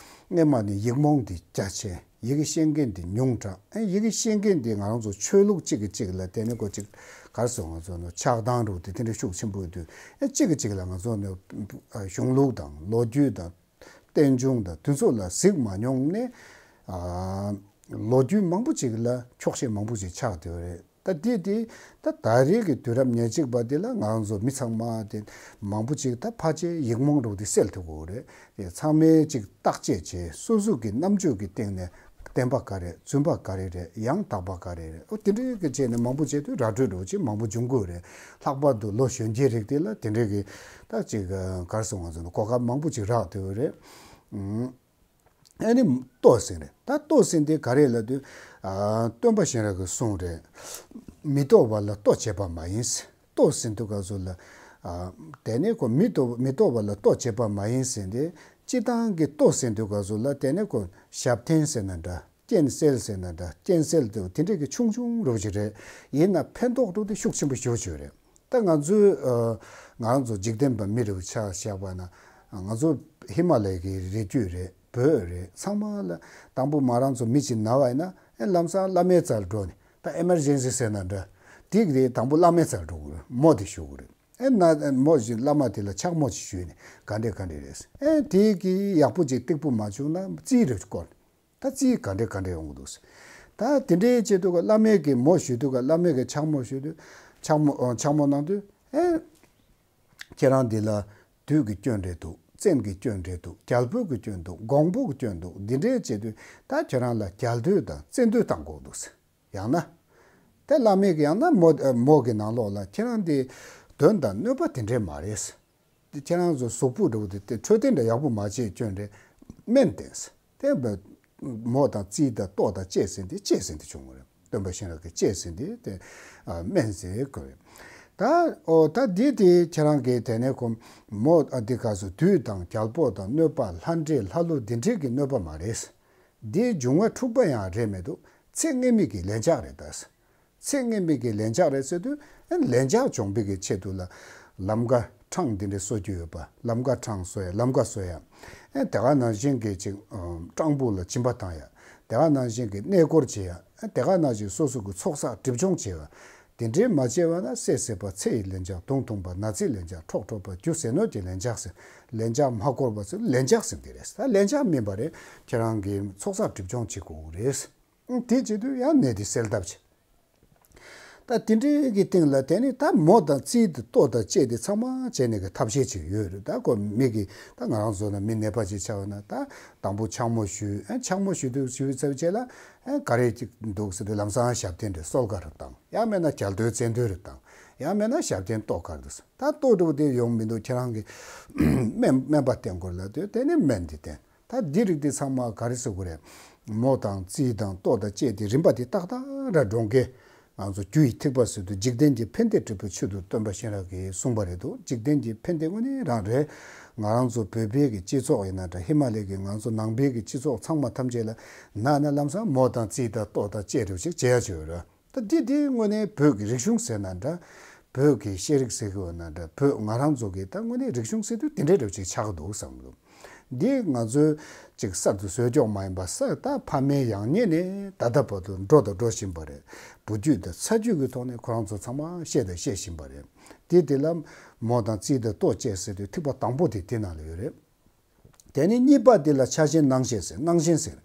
སྔས་མ་ནས་ཡིག་རྨོངས་དེ་རྒྱ་ཆེ། ཡི་གེ་ཤེས་མཁན་དེ་ཉུང་དྲགས། ཨེ་ཡི་གེ་ཤེས་མཁན་དེ་ང་རང་ཚོ་ཆོས་ལུགས་གཅིག་གིས་གཅིག་ལ་དེ་ནས་ཁོ་གཅིག་གར་སོང་ང་ཚོ་ནི་ཆགས་སྡང་འགྲོ་དེ་དེ་འདྲ་ཤུགས་ཆེན་པོ་ཡོད་དུས། ཨེ་གཅིག་གིས་གཅིག་ལ་ང་ཚོ་ནི་ཨ་གཞུང་ལུགས་དང་ལོ་རྒྱུས་དང་རྟེན་འབྱུང་དང་དུས་ཚོད་ལ་གཟིགས་མ་མྱོང་ནས་ཨ་ལོ་རྒྱུས་མང་པོ་ཅིག་ལ་འཁྱོག་བཤད་མང་པོ་ཅིག་ཆགས་བསྡད་ཡོད་རེད། ད་དེ་དེ་ད་ད་རེས་ཀྱི་དུས་རབས་ཉེར་གཅིག་པ་དེ་ལ་ང་རང་ཚོ་མི་ཚང་མ་དེ་མང་པོ་ཅིག་ད་ཕལ་ཆེར་ཡིག་རྨོངས་འགྲོ་དེ་སེལ་ཐུབ་དགོས་རེད། དེ་ཚང་མས་ཅིག་བརྟག་དཔྱད་བྱས། སོ་སོ་གི་རྣམ་དཔྱོད་ཀྱི་སྟེང་ནས་བདེན་པ་ག་རེ། རྫུན་པ་ག་རེ་རེད། ཡང་དག་པ་ག་རེ་རེད། ཨོ་དེ་འདྲའི་གི་བྱས་ནས་མང་པོ་བྱས་དུས་ར་སྤྲོད་འགྲོ་ཅིག་མང་པོ་འབྱུང་དགོས་རེད། ལྷག་པར་དུ་ལོ་གཞོན་སྐྱེས་རིགས་དེ་ལ་དེ་འདྲའི་གི་ད་ཅིག་གར་སོང་ང་ཚོ་གོ་སྐབས་མང་པོ་ཅིག་རག་བསྡད་ཡོད་རེད། ཨ་ནི་ལྟོ་ཟེར་རེད། ད་ལྟོ་ཟེར་འདི་ག་རེ་ལབ་དུས། ཨ་སྟོན་པ་གཤེན་རབ་ཀྱིས་གསུངས་རེད། མི་ལྟོགས་པ་ལ་ལྟོ་བྱེད་པ་མ་ཡིན་ཟེར། ལྟོ་ཟེར་དུས་ག་ཚོད་ལ། ཨ་དེ་ནས་ཁོ་མི་ལྟོགས་མི་ལྟོགས་པ་ལ་ལྟོ་བྱེད་པ་མ་ཡིན་ཟེར་འདི། སྤྱིར་བཏང་གི་ལྟོ་ཟེར་དུས་ག་ཚོད་ལ་དེ་ནས་ཁོ་ཞབས་བརྟན་ཟེར་ན་འདྲ། རྐྱེན་སེལ་ཟེར་ན་འདྲ། རྐྱེན་སེལ་དུ་དེ་འདྲས་ཀྱི་ཆུང་ཆུང་རུ་ཞིག་རེད། ཡིན་ན་ཕན་ཐོགས་རུ་དེ་ཤུགས་ཆེན་པོ་ཞེ་པོ་ཅིག་རེད། ད་ང་ཚོའི་ཨ་ང་རང་ཚོ་འཇིག་རྟེན་པ་མི་རེ་བ་ཆ་བཞག་པ་ན། ང་ཚོ་ཧི་མ་ལ་ཡའི་གི་རི་རྒྱུད་རེད། བོད་རེད། ཚང་མ་ལ་དང་པོ་མ་རང་ཚོ་མི་གཅིག་ན་བ་ཡིན་ན། ཨེ་ལམ་སང་བླ་མའི་རྩར་འགྲོ་ནས། ད་ཨེ་མར་ཇེན་སི་ཟེར་ན་འདྲ། དེ་གི་དེ་དང་པོ་བླ་མའི་རྩར་འགྲོ་དགོས་རེད། མོ་དེ་ཞུ་དགོས་རེད། ཨེ་ན་མོ་ཞིག་བླ་མ་དེ་ལ་ཕྱག་མོ་ཅིག་ཞུས་ནས་ག་འདྲས་ག་འདྲས་རེད། ཨེ་དེ་གི་ཡག་པོ་ཅིག་སྟེགས་བུ་མ་བྱུང་ན་རྩིས་རེ་བསྐོར། ད་རྩིས་ག་འདྲས་ག་འདྲས་ཡོང་གི་འདུག་ཟེར། ད་དེ་འདྲའི་བྱེད་དུས་ཀ་བླ་མས་ཀྱི་མོ་ཞུ་དུས་ཀ་བླ་མས་ཀྱི་ཕྱག་མོ་ཞུ་དུས། ཕྱག་མོ་ཨ་ཕྱག་མོ་གནང་དུས། ཨེ་ཁྱེད་རང་འདི་ལ་བདུད་ཀྱི་སྐྱོན་རེད་འདུག་བཙན་གྱི་སྐྱོན་རེད་འདུག་རྒྱལ་པོ་གི་སྐྱོན་འདུག་མགོན་པོ་གི་སྐྱོན་འདུག་འདི་འདྲའི་བྱེད་དུས་ད་ཁྱེད་རང་ལ་རྒྱལ་འདོད་དང་བཙན་འདོད་བཏང་དགོས་འདུག་ཟེར། ཡང་ན། དེ་བླ་མས་ཀྱི་ཡང་ན་མོ་མོ་གི་ནང་ལོགས་ལ་ཁྱེད་རང་འདི་གདོན་དང་གནོད་པ་དེ་འདྲས་མ་རེད། དེ་ཁྱེད་རང་ཚོ་གཟུགས་པོ་འདྲ་བོ་དེ་དེ་འཕྲོད་བསྟེན་འདྲ་ཡག་པོ་མ་བྱས་སྐྱོན་རེད། སྨན་བསྟེན་ཟེར། དེ་བས་མོ་དང་རྩིས་དང་ལྟོ་དང་ལྕེ་ཟེར་འདི་ལྕེ་ཟེར་འདི་བྱུང་བ་རེད། སྟོན་པ་གཤེན་རབ་ཀྱི་ལྕེ་ཟེར་འདི་དེ་ཨ་སྨན་ཟེར་གོ་རེད། ད་ཨོ་ད་འདི་དེ་ཁྱེད་རང་གི་དེ་ནས་ཁོ་མོ་ཨ་འདི་ག་སོ་བདུད་དང་རྒྱལ་པོ་དང་གནོད་པ་ལྷ་འདྲེ་ལྷ་ཀླུ་འདི་འདྲས་ཀྱི་གནོད་པ་མ་རེད། འདིའི་འབྱུང་བ་འཁྲུགས་པ་ཡང་རེད་མི་འདུག་ཚེ་སྔོན་མའི་གི་ལན་ཆགས་རེད་ད། ཚེ་སྔོན་མའི་གི་ལན་ཆགས་རེད་ཟེར་དུས། ཨ་ལན་ཆགས་སྦྱོང་བའི་གི་ཆེད་དུ་ལ་ལམ་ཀ་འཕྲང་འདི་འདྲ་གསོ་རྒྱུ་ཡོད་པ། ལམ་ཀ་འཕྲང་གསོ་ཡ། ལམ་ཀ་གསོ་ཡ། ཨ་དེ་ག་ནང་བཞིན་གི་ཅིག་སྤྲང་པོ་ལ་སྦྱིན་པ་བཏང་ཡ། དེ་ག་ནང་བཞིན་གི་གནས་སྐོར་བྱེད་ཡ། ཨ་དེ་ག་ནང་བཞིན་སོ་སོ་གི་ཚོགས་བསགས་སྒྲིབ་སྦྱོང་བྱེད་ཡ། དེ་འདྲའི་མ་བྱས་པ་ན་བསད་བསད་པ། ཚེ་ཡི་ལན་ཆགས། དུག་འཐུང་བ། ན་ཚའི་ལན་ཆགས། འཕྲོག་འཕྲོག་པ། རྒྱུ་ཟས་ནོར་གྱི་ལན་ཆགས་ཟེར། ལན་ཆགས་མ་བསྐོར་བ་ཚོ་ལན་ཆགས་ཟེར་འདི་རེད། ད་ལན་ཆགས་མིན་པ་རེད། ཁྱེད་རང་གི་ཚོགས་བསགས་སྒྲིབ་སྦྱོང་བྱེད་དགོས་རེད། དེ་བྱེད་དུས་ཡང་ནད་དེ་སེལ་ཐབས་བྱེད། ད་དེ་འདྲའི་གི་སྟེང་ལ་དེ་ནི་ད་མོ་དང་རྩིས་དང་ལྟོ་དང་ལྕེ་དེ་ཚང་མ་བྱས་ནས་གི་ཐབས་ཤེས་ཅིག་ཡོད་རེད། ད་ཁོ་མི་གི་ད་ང་རང་ཚོ་ན་མི་ནད་པ་ཅིག་ཆགས་ན་ད་དང་པོ་ཕྱག་མོ་ཞུས། ཨ་ཕྱག་མོ་ཞུ་དུས་ཞུ་ཚར་བའི་རྗེས་ལ་ཨ་ག་རེ་ཅིག་འདུག་ཟེར་དུས་ལམ་སང་ཞབས་བརྟན་རེ་གསོལ་ཁ་རེ་བཏང་། ཡང་མེད་ན་རྒྱལ་འདོད་བཙན་འདོད་རེ་བཏང་། ཡང་མེད་ན་ཞབས་བརྟན་ལྟོ་ག་རེ་འདུག་ཟེར། ད་ལྟོ་འདྲ་བོ་དེ་ཡོང་མི་འདུག་ཁྱེད་རང་གི་སྨན་སྨན་པ་བསྟེན་དགོས་ལབ་དུས་དེ་ནི་སྨན་འདི་བསྟེན། ད་འདི་རིགས་འདི་ཚང་མ་ག་རེ་ཟེར་དགོས་རེད། མོ་དང་རྩིས་དང་ལྟོ་དང་ལྕེ་དེ་རིམ་པ་དེ་ཏག་ཏག་ར་འགྲོ་མཁན། ང་ཚོ་རྒྱུ་ཡི་ཐེག་པ་ཟེར་དུས་འཇིག་རྟེན་གྱི་ཕན་བདེ་འབྲས་བུའི་ཆེད་དུ་སྟོན་པ་གཤེན་རབ་ཀྱིས་གསུངས་པ་རེད་འདུག་འཇིག་རྟེན་གྱི་ཕན་བདེ་དངོས་གནས་རང་རེད། ང་རང་ཚོ་བོད་པའི་གི་སྤྱི་ཚོགས་ཡིན་ན་འདྲ། ཧི་མ་ལའི་གི་ང་ཚོ་ནང་པའི་གི་སྤྱི་ཚོགས་ཚང་མ་ཐམས་ཅད་ལ་ན་ན་ལམ་སང་མོ་དང་རྩིས་དང་ལྟོ་དང་ལྕེ་རེ་ཞིག་བྱེད་ཡ་བྱོས་ར། ད་འདི་འདི་དངོས་གནས་བོད་ཀྱི་རིག་གཞུང་ཟེར་ན་འདྲ། བོད་ཀྱི་ཤེས་རིག་ཟེར་གི་ཡོད་ན་འདྲ། བོད་ང་རང་ཚོ་གི་ད་དངོས་གནས་རིག་གཞུང་ཟེར་དུས་དེ་འདྲའི་འདྲ་བོ་ཅིག་ཆགས་ཀྱི་འདུག་བསམ་གི་འདུག་འདི་ང་ཚོའི་ཅིག་གསར་དུ་བཟོས་ཀྱོག་མ་ཡིན་པ། གསར་ད་ཕ་མེས་ཡང་གཉིས་ནས་ད་ལྟ་བར་དུ་འགྲོ་དང་འགྲོ་བཞིན་པ་རེད། བུ་རྒྱུད་དང་ཚ་རྒྱུད་ཀྱི་ཐོག་ནས་ཁོ་རང་ཚོ་ཚང་མ་བཤད་དང་བཤད་བཞིན་པ་རེད། དེ་དེ་ལ་མོ་དང་རྩིས་དང་ལྟོ་བཅས་ཟེར་དུས་ཐིགས་པ་དང་པོ་དེ་དེ་ནང་ལ་ཡོད་རེད། དེ་ནས་གཉིས་པ་དེ་ལ་ཆགས་ཞེན་སྣང་ཞེན་ཟེར། སྣང་ཞེན་ཟེར།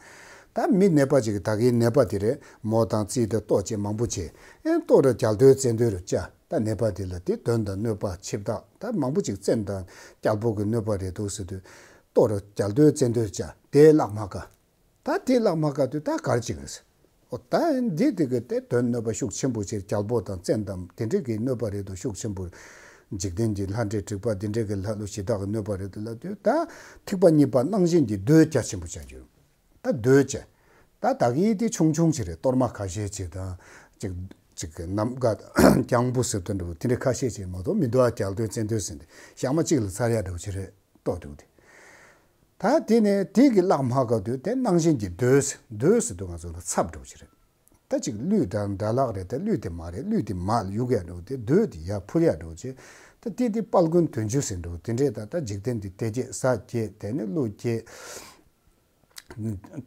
ད་མི་ནད་པ་ཅིག་གི་ད་གིན་ནད་པ་དེ་རེད། མོ་དང་རྩིས་དང་ལྟོ་བཅས་མང་པོ་བྱས། ཨེ་ལྟོ་ར་རྒྱལ་རྡོའི་ཙན་དན་རུ་བཅའ། ད་ནད་པ་དེ་ལ་དེ་གདོན་དང་གནོད་པ་ཆིབས་རྟགས་ད་མང་པོ་ཅིག་བཙན་དང་རྒྱལ་པོ་གི་གནོད་པ་རེད་འདུག་ཟེར་དུས། ལྟོ་ར་རྒྱལ་རྡོའི་ཙན་དན་བཅའ། དེ་བརླག་མ་དཀའ། ད་དེ་བརླག་མ་དཀའ་དུས་ད་གར་ཅིག་རེད། ཨོ་ད་འདི་དེ་གི་དེ་གདོན་གནོད་པ་ཤུགས་ཆེན་པོ་ཆེ། རྒྱལ་པོ་དང་བཙན་དང་དེ་འདྲས་ཀྱི་གནོད་པ་རེད་འདུག་ཤུགས་ཆེན་པོ། འཇིག་རྟེན་གྱི་ལྷ་འདྲེ་དྲེགས་པ་དེ་འདྲས་ཀྱི་ལྷ་ཀླུ་གཞི་བདག་གི་གནོད་པ་རེད་འདུག་ལབ་དུས། ད་ཐིགས་པ་གཉིས་པ་སྣང་ཞེན་གྱི་རྡོའི་རྒྱ་ཆེན་པོ་བྱ་རྒྱུ། ད་རྡོའི་རྒྱ། ད་ད་གི་དེ་ཆུང་ཆུང་ཅིག་རེད། གཏོར་མ་ཁ་ཤས་ཅིག་དང་། ཅིག་ཅིག་གི་ནམ་མཁའ་རྐྱང་པོ་ཟེར་དོན་འདྲ་བོ་དེ་འདྲས་ཁ་ཤས་ཅིག་མ་གཏོགས་མི་འདུག་ཨ། རྒྱལ་རྡོའི་ཙན་དན་ཟེར་འདི་ཞག་མ་གཅིག་ལ་ཚར་ཡ་འདྲ་བོ་ཅིག་རེད། ལྟོ་དུག་དེ། ད་དེ་ནས་དེ་གི་བརླག་མ་དཀའ་དུས་དེ་སྣང་ཞེན་གྱི་རྡོས། རྡོས་ཟེར་དུས་ང་ཚོ་ལ་ཚབ་འགྲོ་ཞིག་རེད། ད་ཅིག་གླུད་འདྲ་འདྲ་ལག་རེད། ད་གླུད་དེ་མ་རེད། གླུད་དེ་མར་གཡུག་ཡ་འགྲོ་དེ། རྡོས་དེ་ཡར་ཕུར་ཡ་འགྲོ་ཅེ། ད་དེ་དེ་དཔལ་མགོན་དོན་གྲུབ་ཟེར་འགྲོ་དེ་འདྲས། ད་ད་འཇིག་རྟེན་འདི་བལྟས་བྱས་གཟའ་བརྒྱད། དེ་ནས་ཀླུ་བརྒྱད།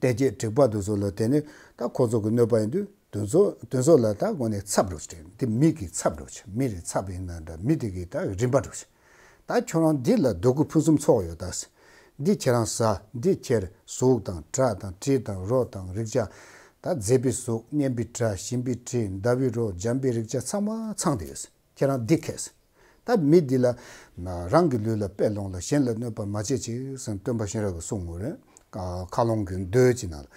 བལྟས་བྱས་དྲེགས་པ་དེ་ཚོ་ལ་དེ་ནས་ད་ཁོ་ཚོ་གི་གནོད་པ་ཡིན་དུས། དེ་ཚོ་དེ་ཚོ་ལ་ད་དངོས་གནས་ཚབ་འགྲོ་ཅེ། འདི་མི་གི་ཚབ་འགྲོ་ཅེ། མི་རེ་ཚབ་ཡིན་ན་འདྲ། མི་དེ་གི་ད་རིམ་པ་འགྲོ་ཅེ། ད་ཁྱོད་རང་འདི་ལ་འདོད་དགུ་ཕུན་སུམ་ཚོགས་ཡོད་ད། འདི་ཁྱེད་རང་ཟ། འདི་ཁྱེར། གཟུགས་དང་སྒྲ་དང་དྲི་དང་རོ་དང་རེག་བྱ། ད་མཛེས་པའི་གཟུགས། སྙན་པའི་སྒྲ། ཞིམ་པའི་དྲི། ཟླ་བའི་རོ། འཇམ་པའི་རེག་བྱ། ཚང་མ་ཚང་དེ་ཡོད། ཁྱེད་རང་འདི་ཁྱེར། ད་མི་འདི་ལ་རང་གི་ལུས་ལ་དཔེ་ལོངས་ལ་གཞན་ལ་གནོད་པ་མ་བྱེད་ཅིག་ཟེར་སྟོན་པ་གཤེན་རབ་ཀྱིས་གསུངས་ཡོད་རེད། མཁའ་ཀློང་གི་མདོའི་ཅིག་ནང་ལ།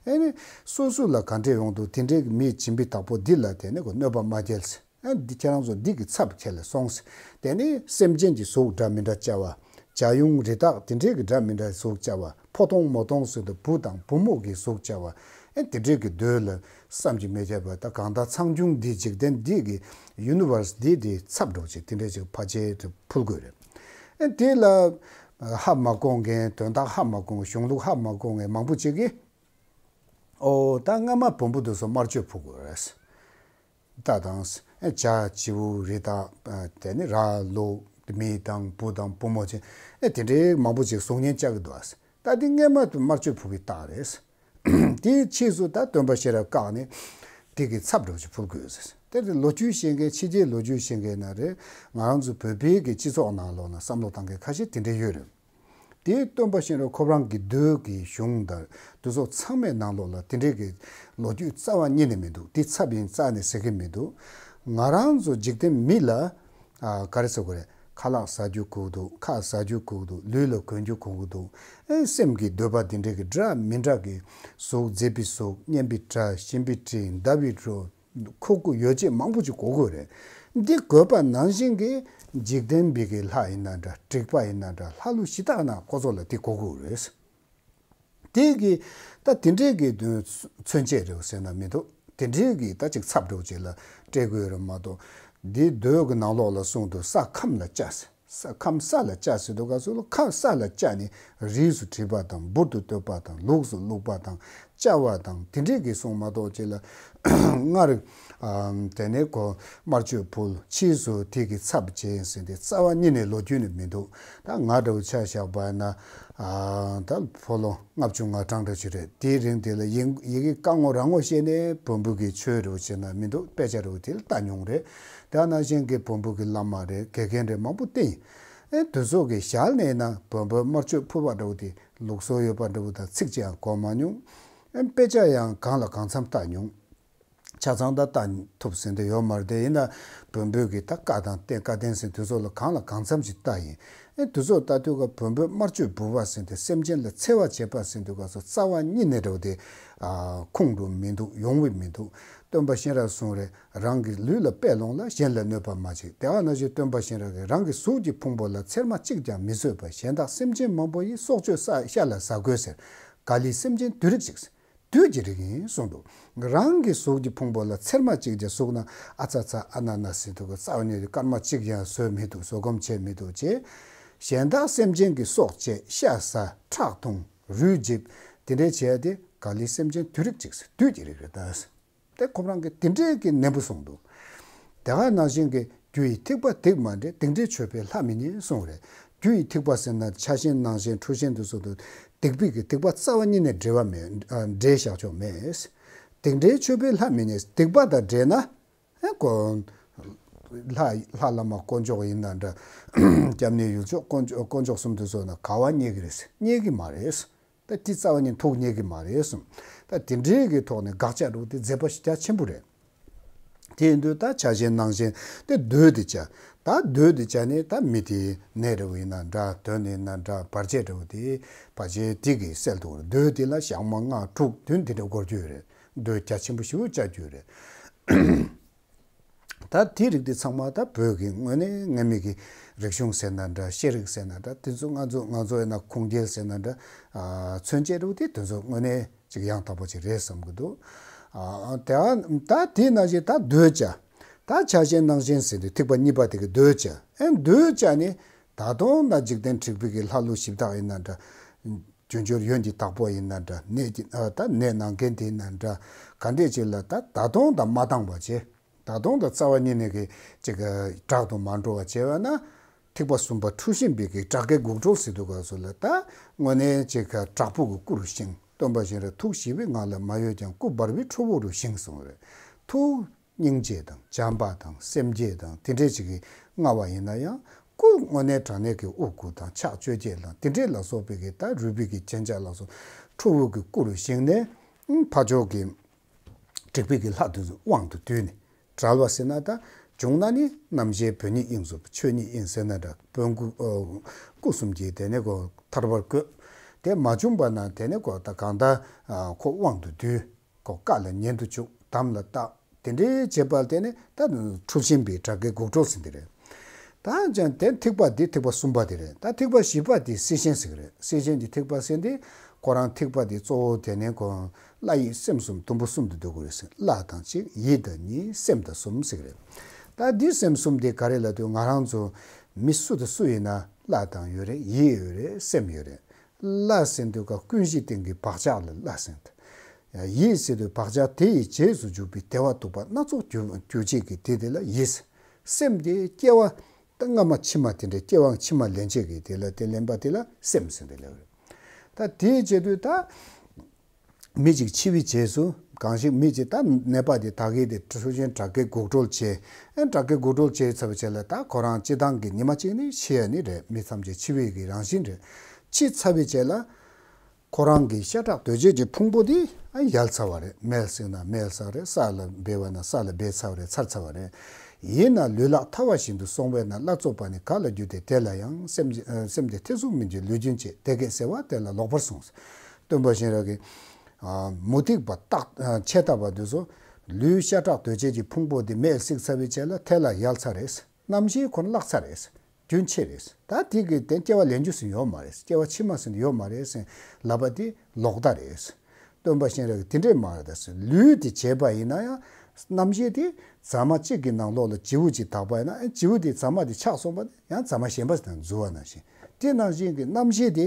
ཨེ་ནི་སོ་སོ་ལ་ག་འདྲས་ཡོང་འདུག་དེ་འདྲའི་མི་སྦྱིན་པའི་བདག་པོ་འདི་ལ་དེ་ནི་གནོད་པ་མ་སྐྱེལ་ཟེར། ཨ་འདི་ཁྱེད་རང་ཚོ་འདི་གི་ཚབ་ཁྱེར་ལ་སོང་ཟེར། དེ་ནས་སེམས་ཅན་གྱི་གཟུགས་འདྲ་མི་འདྲ་བཅའ་བ། བྱ་ཡུང་རི་དྭགས་དེ་འདྲའི་གི་འདྲ་མི་འདྲ་གཟུགས་བཅའ་བ། ཕོ་མཐོང་མོ་མཐོང་ཟེར་དུས་བུ་དང་བུ་མོ་གི་གཟུགས་བཅའ་བ། ཨེ་དེ་འདྲའི་གི་འདོད་ལ་བསམ་གྱིས་མི་ཁྱབ་པ། ད་གང་ལྟར་ཚང་ཆུང་འདི་འཇིག་རྟེན་འདི་གི་ཡུ་ནི་ཝར་སི་འདི་དེ་ཚབ་འགྲོ་ཅིག་དེ་འདྲའི་ཅིག་ཕལ་ཆེར་དུ་ཕུལ་དགོས་རེད། ཨེ་དེ་ལ་ཧ་མ་གོ་མཁན། དོན་དག་ཧ་མ་གོ་མཁན། གཞུང་ལུགས་ཧ་མ་གོ་མཁན་མང་པོ་ཅིག་གིས། ཨོ་ད་སྔ་མ་བོན་པོ་དེ་ཚོ་དམར་མཆོད་ཕུལ་དགོས་རེད། རྟ་དང་། ཨེ་བྱ་བྱིའུ་རི་དྭགས། ཨ་དེ་ནི་ར་ལུག་མི་དང་བུ་དང་བུ་མོ་ཅན། ཨེ་དེ་འདྲའི་མང་པོ་ཅིག་གཟུགས་བརྙན་བཅའ་གི་འདུག་ཨ། ད་དེ་སྔས་མ་དུ་དམར་མཆོད་ཕུལ་གི་རྟགས་རེད། དེའི་ཕྱིས་སུ་ད་སྟོན་པ་གཤེན་རབ་བཀག་ནས་དེ་གི་ཚབ་འགྲོ་ཅིག་ཕུལ་དགོས་ཟེར། དེ་ལོ་རྒྱུས་ཤེས་མཁན། ཕྱི་རྒྱལ་ལོ་རྒྱུས་ཤེས་མཁན་ན་རེད། ང་རང་ཚོ་བོད་པའི་གི་སྤྱི་ཚོགས་ནང་ལོགས་ན་བསམ་བློ་བཏང་མཁན་ཁ་ཤས་དེ་འདྲ་ཡོད་རེད། དེའི་སྟོན་པ་གཤེན་རབ་ཁོ་རང་གི་མདོའི་གི་གཞུང་དང་དེ་ཚོ་ཚང་མའི་ནང་ལོགས་ལ་དེ་འདྲའི་གི་ལོ་རྒྱུས་རྩ་བ་ཉིད་ནས་མི་འདུག་དེ་ཚབ་ཡིན་རྩ་ནས་ཟེར་གི་མི་འདུག་ང་རང་ཚོ་འཇིག་རྟེན་མི་ལ་ཨ་ག་རེ་ཟེར་དགོས་རེད། ཁ་ལག་ཟ་རྒྱུ་དགོས་འདུག་ཁ་ཟ་རྒྱུ་དགོས་འདུག་ལུས་ལ་གོན་རྒྱུ་དགོས་ཀྱི་འདུག་ཨེ་སེམས་ཀྱི་འདོད་པ་དེ་འདྲའི་གི་འདྲ་མི་འདྲ་གི་གཟུགས། མཛེས་པའི་གཟུགས། སྙན་པའི་སྒྲ། ཞིམ་པའི་དྲི། ཟླ་བའི་རོ། ཁོག་གུ་ཡོ་བྱད་མང་པོ་ཅིག་དགོས་དགོས་རེད། འདི་དགོས་པ་ནང་བཞིན་གྱི་འཇིག་རྟེན་པའི་གི་ལྷ་ཡིན་ན་འདྲ། དྲེགས་པ་ཡིན་ན་འདྲ། ལྷ་ཀླུ་གཞི་བདག་ན་ཁོ་ཚོ་ལ་དེ་དགོས་དགོས་རེད། དེ་གི་ད་དེ་འདྲའི་གི་མཚོན་བྱེད་རེད་ཟེར་ན་མི་འདུག་དེ་འདྲའི་གི་ད་ཅིག་ཚབ་འགྲོ་བྱེད་ལ་སྤྲད་དགོས་རེད་མ་གཏོགས། འདི་མདོའི་གི་ནང་ལོགས་ལ་གསུངས་འདུག་ས་ཁམས་ལ་བཅའ་ཟེར། ས་ཁམས་ས་ལ་བཅའ་ཟེར་དུས་སྐབས་སུ་ལ་ཁམས་ས་ལ་བཅའ་ནས་རིས་སུ་བྲིས་པ་དང་། འབུར་དུ་བཏོད་པ་དང་། ལུགས་སུ་བླུགས་པ་དང་། བཅའ་བ་དང་། དེ་འདྲའི་གི་གསུང་མ་གཏོགས་ཅིག་ལ་སྔར་ཨ་དེ་ནས་ཁོ་དམར་མཆོད་ཕུལ། ཕྱིས་སུ་དེ་གི་ཚབ་བྱས་ཟེར་ཏེ་རྩ་བ་ཉིད་ནས་ལོ་རྒྱུས་ནས་མི་འདུག་ད་ང་འདྲ་བོ་ཆ་བཞག་པ་ན་ཨ་ད་ཕོ་ལོ་ལྔ་བཅུ་ང་གྲངས་འདྲ་ཞིག་རེད། དེའི་རིང་དེ་ལ་ཡི་ཡི་གེ་ཀ་ངོ་ར་ངོ་ཤེས་ནས་བོན་པོ་གི་ཆོས་རེ་བྱས་ན་མི་འདུག་དཔེ་ཆ་རེ་དེ་ལ་ལྟ་མྱོང་རེད། དེ་ནང་བཞིན་གྱི་བོན་པོ་གི་བླ་མ་རེད། དགེ་རྒན་རེད། མང་པོ་བསྟེན། ཨེ་དེ་ཚོ་གི་ཞལ་ནས་ན་བོན་པོའི་དམར་མཆོད་ཕུལ་བ་འདྲ་བོ་དེ་ལུགས་སྲོལ་ཡོད་པ་འདྲ་བོ་དང་ཚིག་ཅིག་ཡང་གོ་མ་མྱོང་། ཨེ་དཔེ་ཆ་ཡང་གང་ལ་གང་འཚམ་ལྟ་མྱོང་། ཆ་ཚང་ད་ལྟ་ཐུབ་ཟིན་དེ་ཡོད་མ་རེད། དེ་ཡིན་ན་བོན་པོའི་གི་ད་བཀའ་དང་བསྟན། བཀའ་བསྟན་ཟེར་དུས་ཚོད་ལ་གང་ལ་གང་འཚམ་ཞིག་ལྟ་ཡིན། ཨེ་དུས་ཚོད་ལྟ་དུས་ཀ་བོན་པོའི་དམར་མཆོད་འབུལ་བ་ཟེར་དེ་སེམས་ཅན་ལ་འཚེ་བ་བྱེད་པ་ཟེར་དུས་ཀ་སོ་རྩ་བ་ཉིད་ནས་འགྲོ་དེ་ཨ་ཁུངས་འགྲོ་མི་འདུག་ཡོང་བའི་མི་འདུག་སྟོན་པ་གཤེན་རབ་གསུངས་རེད། རང་གི་ལུས་ལ་དཔེ་ལོངས་ལ་གཞན་ལ་གནོད་པ་མ་བྱེད། དེ་ག་ནང་བཞིན་སྟོན་པ་གཤེན་རབ་ཀྱིས་རང་གི་གཟུགས་ཀྱི་ཕུང་པོ་ལ་ཚེར་མ་གཅིག་ཀྱང་མི་བཟོད་པར་གཞན་དག་སེམས་ཅན་མང་པོ་ཡི་སྲོག་གཅོད་ས་ཤ་ལ་ཟ་དགོས་ཟེར། ག་ལི་སེམས་ཅན་དུས་རིགས་ཅིག་དུས་ཀྱི་རིགས་ཡིན་གསུངས་འདུག་རང་གི་གཟུགས་ཀྱི་ཕུང་པོ་ལ་ཚེར་མ་གཅིག་ཀྱང་ཟུག་ན་ཨ་ཚ་ཚ་ཨ་ན་ན་ཟེར་འདུག་གི་རྩ་བ་ཉིད་ཀྱི་སྐར་མ་གཅིག་ཀྱང་ཟོས་མི་འདུག་བཟོད་སྒོམ་བྱས་མི་འདུག་ཅེས། གཞན་དག་སེམས་ཅན་གྱི་སྲོག་བཅད། ཤ་ཟ། ཁྲག་འཐུང་། རུས་འཇིབ། དེ་འདྲའི་བྱས་ཏེ་ག་ལི་སེམས་ཅན་དུས་རིགས་ཅིག་དུས་ཀྱི་རིགས་རེད་ད། དེ་ཁོ་རང་གིས་དེ་འདྲའི་གི་ནན་པོ་གསུངས་འདུག་དེ་ག་ནང་བཞིན་གྱི་ རྒྱུ་ཡི་ཐེག་པ་སྡིག་མ་འདྲེས། སྡིག་འདྲེས་ཆོས་པའི་ལྷ་མི་རྙེད་གསུངས་རེད། རྒྱུ་ཡི་ཐེག་པ་ཟེར་ན་ཆགས་ཞེན་སྣང་ཞེན་འཁྲུལ་ཞེན་དེ་ཚོ་དང་སྡིག་པའི་གི་སྡིག་པ་རྩ་བ་ཉིད་ནས་འདྲེས་པ་མེད། ཨ། འདྲེས་བཞག་ཆོག་མེད། སྡིག་འདྲེས་ཆོས་པའི་ལྷ་མི་རྙེད། སྡིག་པ་དང་འདྲེས་ན། ཨེ་ཀོ། ལྷ་ལྷ་བླ་མ་དཀོན་མཆོག་ཡིན་ན་འདྲ། སྐྱབས་གནས་ཡུལ་ཕྱོགས་དཀོན་མཆོག་དཀོན་མཆོག་གསུམ་དེ་ཚོ་ན་ག་བ་རྙེད་ཀྱི་རེད། རྙེད་ཀྱི་མ་རེད། ད་དེ་རྩ་བ་ཉིད་ཐུགས་རྙེད་ཀྱི་མ་རེད་གསུངས། ད་དེ་འདྲའི་གི་ཐོག་ནས་དགག་བྱ་རུ་དེ་མཛད་པ་ཞིག་རྒྱ་ཆེན་པོ་རེད། དེ་ཡིན་དུས་ད་ཆགས་ཞེན་སྣང་ཞེན་དེ་འདོད་དེ་བྱ། ད་འདོད་དེ་བྱ་ནས་ད་མི་དེ་ནད་རེ་བ་ཡིན་ན་འདྲ། དོན་ཡིན་ན་འདྲ། བར་ཆད་རེ་བ་དེ་བར་ཆད་དེ་གི་སེལ་ཐུབ་རེད། འདོད་དེ་ལ་ཞག་མ་ལྔ་དྲུག་བདུན་དེ་འདྲ་འགོར་རྒྱུ་ཡོད་རེད། འདོད་རྒྱ་ཆེན་པོ་ཞེ་པོ་བྱ་རྒྱུ་ཡོད་རེད། ད་དེ་རིགས་དེ་ཚང་མ་ད་བོད་ཀྱི་དངོས་གནས་སྔ་མའི་གི་རིག་གཞུང་ཟེར་ན་འདྲ། ཤེས་རིག་ཟེར་ན་འདྲ། དེ་ཚོ་ང་ཚོ་ང་ཚོ་ཡིན་ན་ཁུངས་སྐྱེལ་ཟེར་ན་འདྲ། ཨ། མཚོན་བྱེད་རུ་དེ་དེ་ཚོ་དངོས་གནས་ཅིག་ཡང་དག་པོ་ཅིག་རེད་བསམ་གི་འདུག། ཨ། དེ་ད་དེ་ནང་བཞིན་ད་འདོད་བྱ། ད་ཆགས་ཞེན་སྣང་ཞེན་ཟེར་དུས་ཐེག་པ་གཉིས་པ་དེ་གི་འདོད་བྱ། ཨེ་འདོད་བྱ་ནི་ད་དུང་ད་འཇིག་རྟེན་དྲེགས་པའི་གི་ལྷ་ཀླུ་གཞི་བདག་ཡིན་ན་འདྲ། རྒྱུ་འབྱོར་ཡོན་གྱི་བདག་པོ་ཡིན་ན་འདྲ། ནད་ཀྱི། ཨ། ད་ནད་ནང་མཁན་དེ་ཡིན་ན་འདྲ། ག་འདྲས་ཅིག་ལ་ད་ད་དུང་ད་མ་བཏང་བ་བྱས། ད་དུང་ད་རྩ་བ་ཉིད་ནས་ཀྱི་ཅིག་གི་དྲག་ཏུ་མ་འགྲོ་བ་བྱས་པ་ན། ཐེག་པ་གསུམ་པ་འཁྲུལ་ཞེན་པའི་གི་དགྲ་བགེགས་འགོག་གྲོལ་ཟེར་དུས་སྐབས་སུ་ལ་ད་དངོས་གནས་ཅིག་གི་དྲག་པོ་གི་སྐུ་རུ་བཞེངས། སྟོན་པ་གཞན་ར་ཐུགས་ཞི་བའི་ངང་ལས་མ་གཡོས་ཀྱང་། སྐུ་འབར་བའི་ཁྲོ་བོ་རུ་བཞེངས་གསུངས་རེད། ཐུགས་སྙིང་རྗེ་དང་བྱམས་པ་དང་སེམས་བསྐྱེད་དང་དེ་འདྲས་ཅིག་གིས་མངའ་བ་ཡིན་ན་ཡང་། སྐུ་དངོས་གནས་དྲང་གནས་ཀྱི་དབུ་དཀར་དང་ཕྱག་བཅོ་བརྒྱད་དང་དེ་འདྲས་ལ་སོགས་པའི་གི་ད་རུས་པའི་གི་རྒྱན་ཆ་ལ་སོགས་ཁྲོ་བོ་གི་སྐུ་རུ་བཞེངས་ནས། ཕ་ཕྱོགས་ཀྱི་དྲེགས་པའི་གི་ལྷ་དེ་ཚོ་དབང་དུ་བསྡུས་ནས། བྲལ་བ་ཟེར་ན་ད་བྱུང་ན་ནི་རྣམ་ཤེས་བོད་ཉིད་དབྱིངས་སུ། ཆོས་ཉིད་དབྱིངས་ཟེར་ན་འདྲ། བོན་སྐུ། ཨ། སྐུ་གསུམ་གྱི་དེ་ནས་ཁོ་ཐར་པར་བཀོད། དེ་མ་བྱུང་བ་ན་དེ་ནས་ཁོ་ད་གང་ལྟར། ཨ། ཁོ་དབང་དུ་བསྡུས། ཁོ་བཀའ་ལ་ཉན་དུ་བཅུག། དམ་ལ་བཏགས། དེ་འདྲའི་བྱེད་པ་དེ་ནི་ད་འཁྲུལ་ཞེན་པའི་དགྲ་བགེགས་འགོག་གྲོལ་ཟེར་འདི་རེད། ད་ཅང་དེ་ཐེག་པ་འདི་ཐེག་པ་གསུམ་པ་དེ་རེད། ད་ཐེག་པ་བཞི་པ་དེ་སྲིད་ཞེན་ཟེར་གི་རེད། སྲིད་ཞེན་གྱི་ཐེག་པ་ཟེར་འདི་ཁོ་རང་ཐེག་པ་དེ་གཙོ་བོ་དེ་ནི་ཁོ་ལྷ་ཡིད་སེམས་གསུམ་དུམ་བུ་གསུམ་དུ་འདུ་དགོས་རེད་ཟེར། ལྷ་དང་གཅིག། ཡིད་དང་གཉིས། སེམས་དང་གསུམ་ཟེར་གི་རེད། ད་འདི་སེམས་གསུམ་དེ་ག་རེ་ལབ་དུས་ང་རང་ཚོ་མི་སུ་དང་སུ་ཡིན་ན་ལྷ་དང་ཡོད་རེད། ཡིད་ཡོད་རེད། སེམས་ཡོད་རེད། ལྷ་ཟེར་དུས་ཀ་ཀུན་གཞི་སྟེང་གི་བག་ཆགས་ལ་ལྷ་ཟེར། ཡིད་ཟེར་དུས་བག་ཆགས་དེ་ཡི་རྗེས་སུ་འཇུག་པའི་དེ་བ་དུག་པ་སྣ་ཚོགས་རྒྱུ་རྒྱུ་བྱེད་ཀྱི་དེ་དེ་ལ་ཡིད། སེམས་དེ་སྐྱེ་བ་ད་སྔ་མ་ཕྱི་མ་དེ་འདྲའི་སྐྱེ་བ་ཕྱི་མ་ལེན་བྱེད་ཀྱི་དེ་ལ་དེ་ལེན་པ་དེ་ལ་སེམས་ཟེར་དེ་ལ་རེད། ད་དེའི་རྗེས་དུས་ད་མི་གཅིག་འཆི་བའི་རྗེས་སུ་གང་ཞིག་མི་གཅིག་ད་ནད་པ་དེ་ད་གི་དེ་འཁྲུལ་ཞེན་དགྲ་བགེགས་འགོག་གྲོལ་བྱས། ཨེ་དགྲ་བགེགས་འགོག་གྲོལ་བྱས་ཚར་བའི་རྗེས་ལ་ད་ཁོ་རང་སྤྱི་བཏང་གི་ཉི་མ་གཅིག་ནི་འཆི་ཡ་ནི་རེད། མི་ཐམས་ཅད་འཆི་བའི་གི་རང་བཞིན་རེད། འཆི་ཚར་བའི་རྗེས་ལ། ཁོ་རང་གི་ཤ་ཁྲག་གདོས་བཅས་ཀྱི་ཕུང་པོ་འདི་ཡལ་ཚར་བ་རེད། མེར་བསྲེགས་ན་མེར་བསྲེགས་རེད། ས་ལ་སྦས་པ་ན་ས་ལ་སྦས་ཚར་བ་རེད། ཚར་ཚར་བ་རེད། ཡིན་ན་ལུས་ལག་ཐལ་བ་བཞིན་དུ་སོང་བས་ན། བླ་རྫོགས་པ་ནི་ག་ལ་འགྱུར་ཏེ། དེ་ལ་ཡང་སེམས་ཀྱི་སེམས་དེ་ཐེ་ཚོམ་མི་འགྱུར་ལུས་རྒྱུན་བཅད། དེ་སྐད་ཟེར་བ་དེ་ལ་ལོག་པར་གསུངས། སྟོན་པ་གཤེན་རབ་ཀྱིས་མུ་སྟེགས་པ་རྟག་ཆད་ལྟ་བུ་དེ་ཚོ་ལུས་ཤ་ཁྲག་གདོས་བཅས་ཀྱི་ཕུང་པོ་དེ་མེར་བསྲེགས་ཚར་བའི་རྗེས་ལ་ཐལ་ལ་ཡལ་ཚར་རེད། རྣམ་ཤེས་ཁོ་ན་བརླག་ཚར་རེད། རྒྱུན་ཆད་རེད། ད་དེ་གི་དེ་སྐྱེ་བ་ལེན་རྒྱུ་ཟིན་ཡོད་མ་རེད། སྐྱེ་བ་ཕྱི་མ་ཟིན་ཡོད་མ་རེད་ཟེར་ལབ་པ་དེ་ལོག་ལྟ་རེད། སྟོན་པ་གཤེན་རབ་ཀྱིས་དེ་འདྲས་མ་རེད་ཟེར། ལུས་དེ་བྱས་པ་ཡིན་ན་ཡང་རྣམ་ཤེས་དེ་རྫ་མ་གཅིག་གི་ནང་ལོགས་ལ་བྱིའུ་གཅིག་བདག་པ་ཡིན་ན་ཡང་བྱིའུ་དེ་རྫ་མ་དེ་ཆག་སོང་བ་ན་ཡང་རྫ་མ་གཞན་པ་ཞིག་དང་འཛུལ་བ་ནང་བཞིན། དེ་ནང་བཞིན་གྱི་རྣམ་ཤེས་དེ་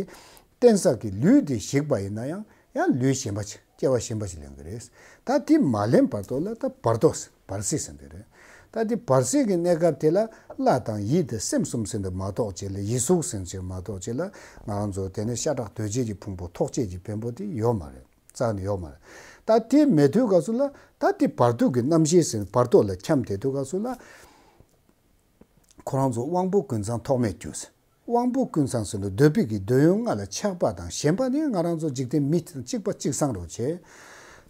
བརྟེན་ས་གི་ལུས་དེ་ཞིག་པ་ཡིན་ན་ཡང་། ཡང་ལུས་གཞན་པ་ཅིག་སྐྱེ་བ་གཞན་པ་ཅིག་ལེན་གྱི་རེད། ད་དེ་མ་ལེན་བར་དོ་ལ་ད་བར་དོ་ཟེར། བར་སྲིད་ཟེར་འདི་རེད། ད་དེ་བར་སྲིད་ཀྱི་གནས་སྐབས་དེ་ལ་ལྷ་དང་ཡིད་དང་སེམས་གསུམ་ཟེར་འདི་མ་གཏོགས་ཅིག་ལ་ཡིད་གཟུགས་ཟེར་ཅིག་མ་གཏོགས་ཅིག་ལ་ང་རང་ཚོ་དེ་ནས་ཤ་ཁྲག་གདོས་བཅས་ཀྱི་ཕུང་པོ་ཐོགས་བཅས་ཀྱི་བེམ་པོ་དེ་ཡོད་མ་རེད། རྩ་ནས་ཡོད་མ་རེད། ད་དེ་མེད་དུས་སྐབས་སུ་ལ་ད་དེ་བར་དོ་གི་རྣམ་ཤེས་ཟེར་བར་དོ་ལ་འཁྱམས་བསྡད་དུས་སྐབས་སུ་ལ། ཁོ་རང་ཚོ་དབང་པོ་ཀུན་ཚང་ཐོགས་མེད་རྒྱུ། དབང་པོ་ཀུན་ཚང་ཟེར་ན་འདོད་པའི་གི་འདོད་ཡོན་ལྔ་ལ་ཆགས་པ་དང་ཞེན་པ་ནི་ང་རང་ཚོ་འཇིག་རྟེན་མི་གཅིག་པ་གཅིག་སང་རོ་བྱེད།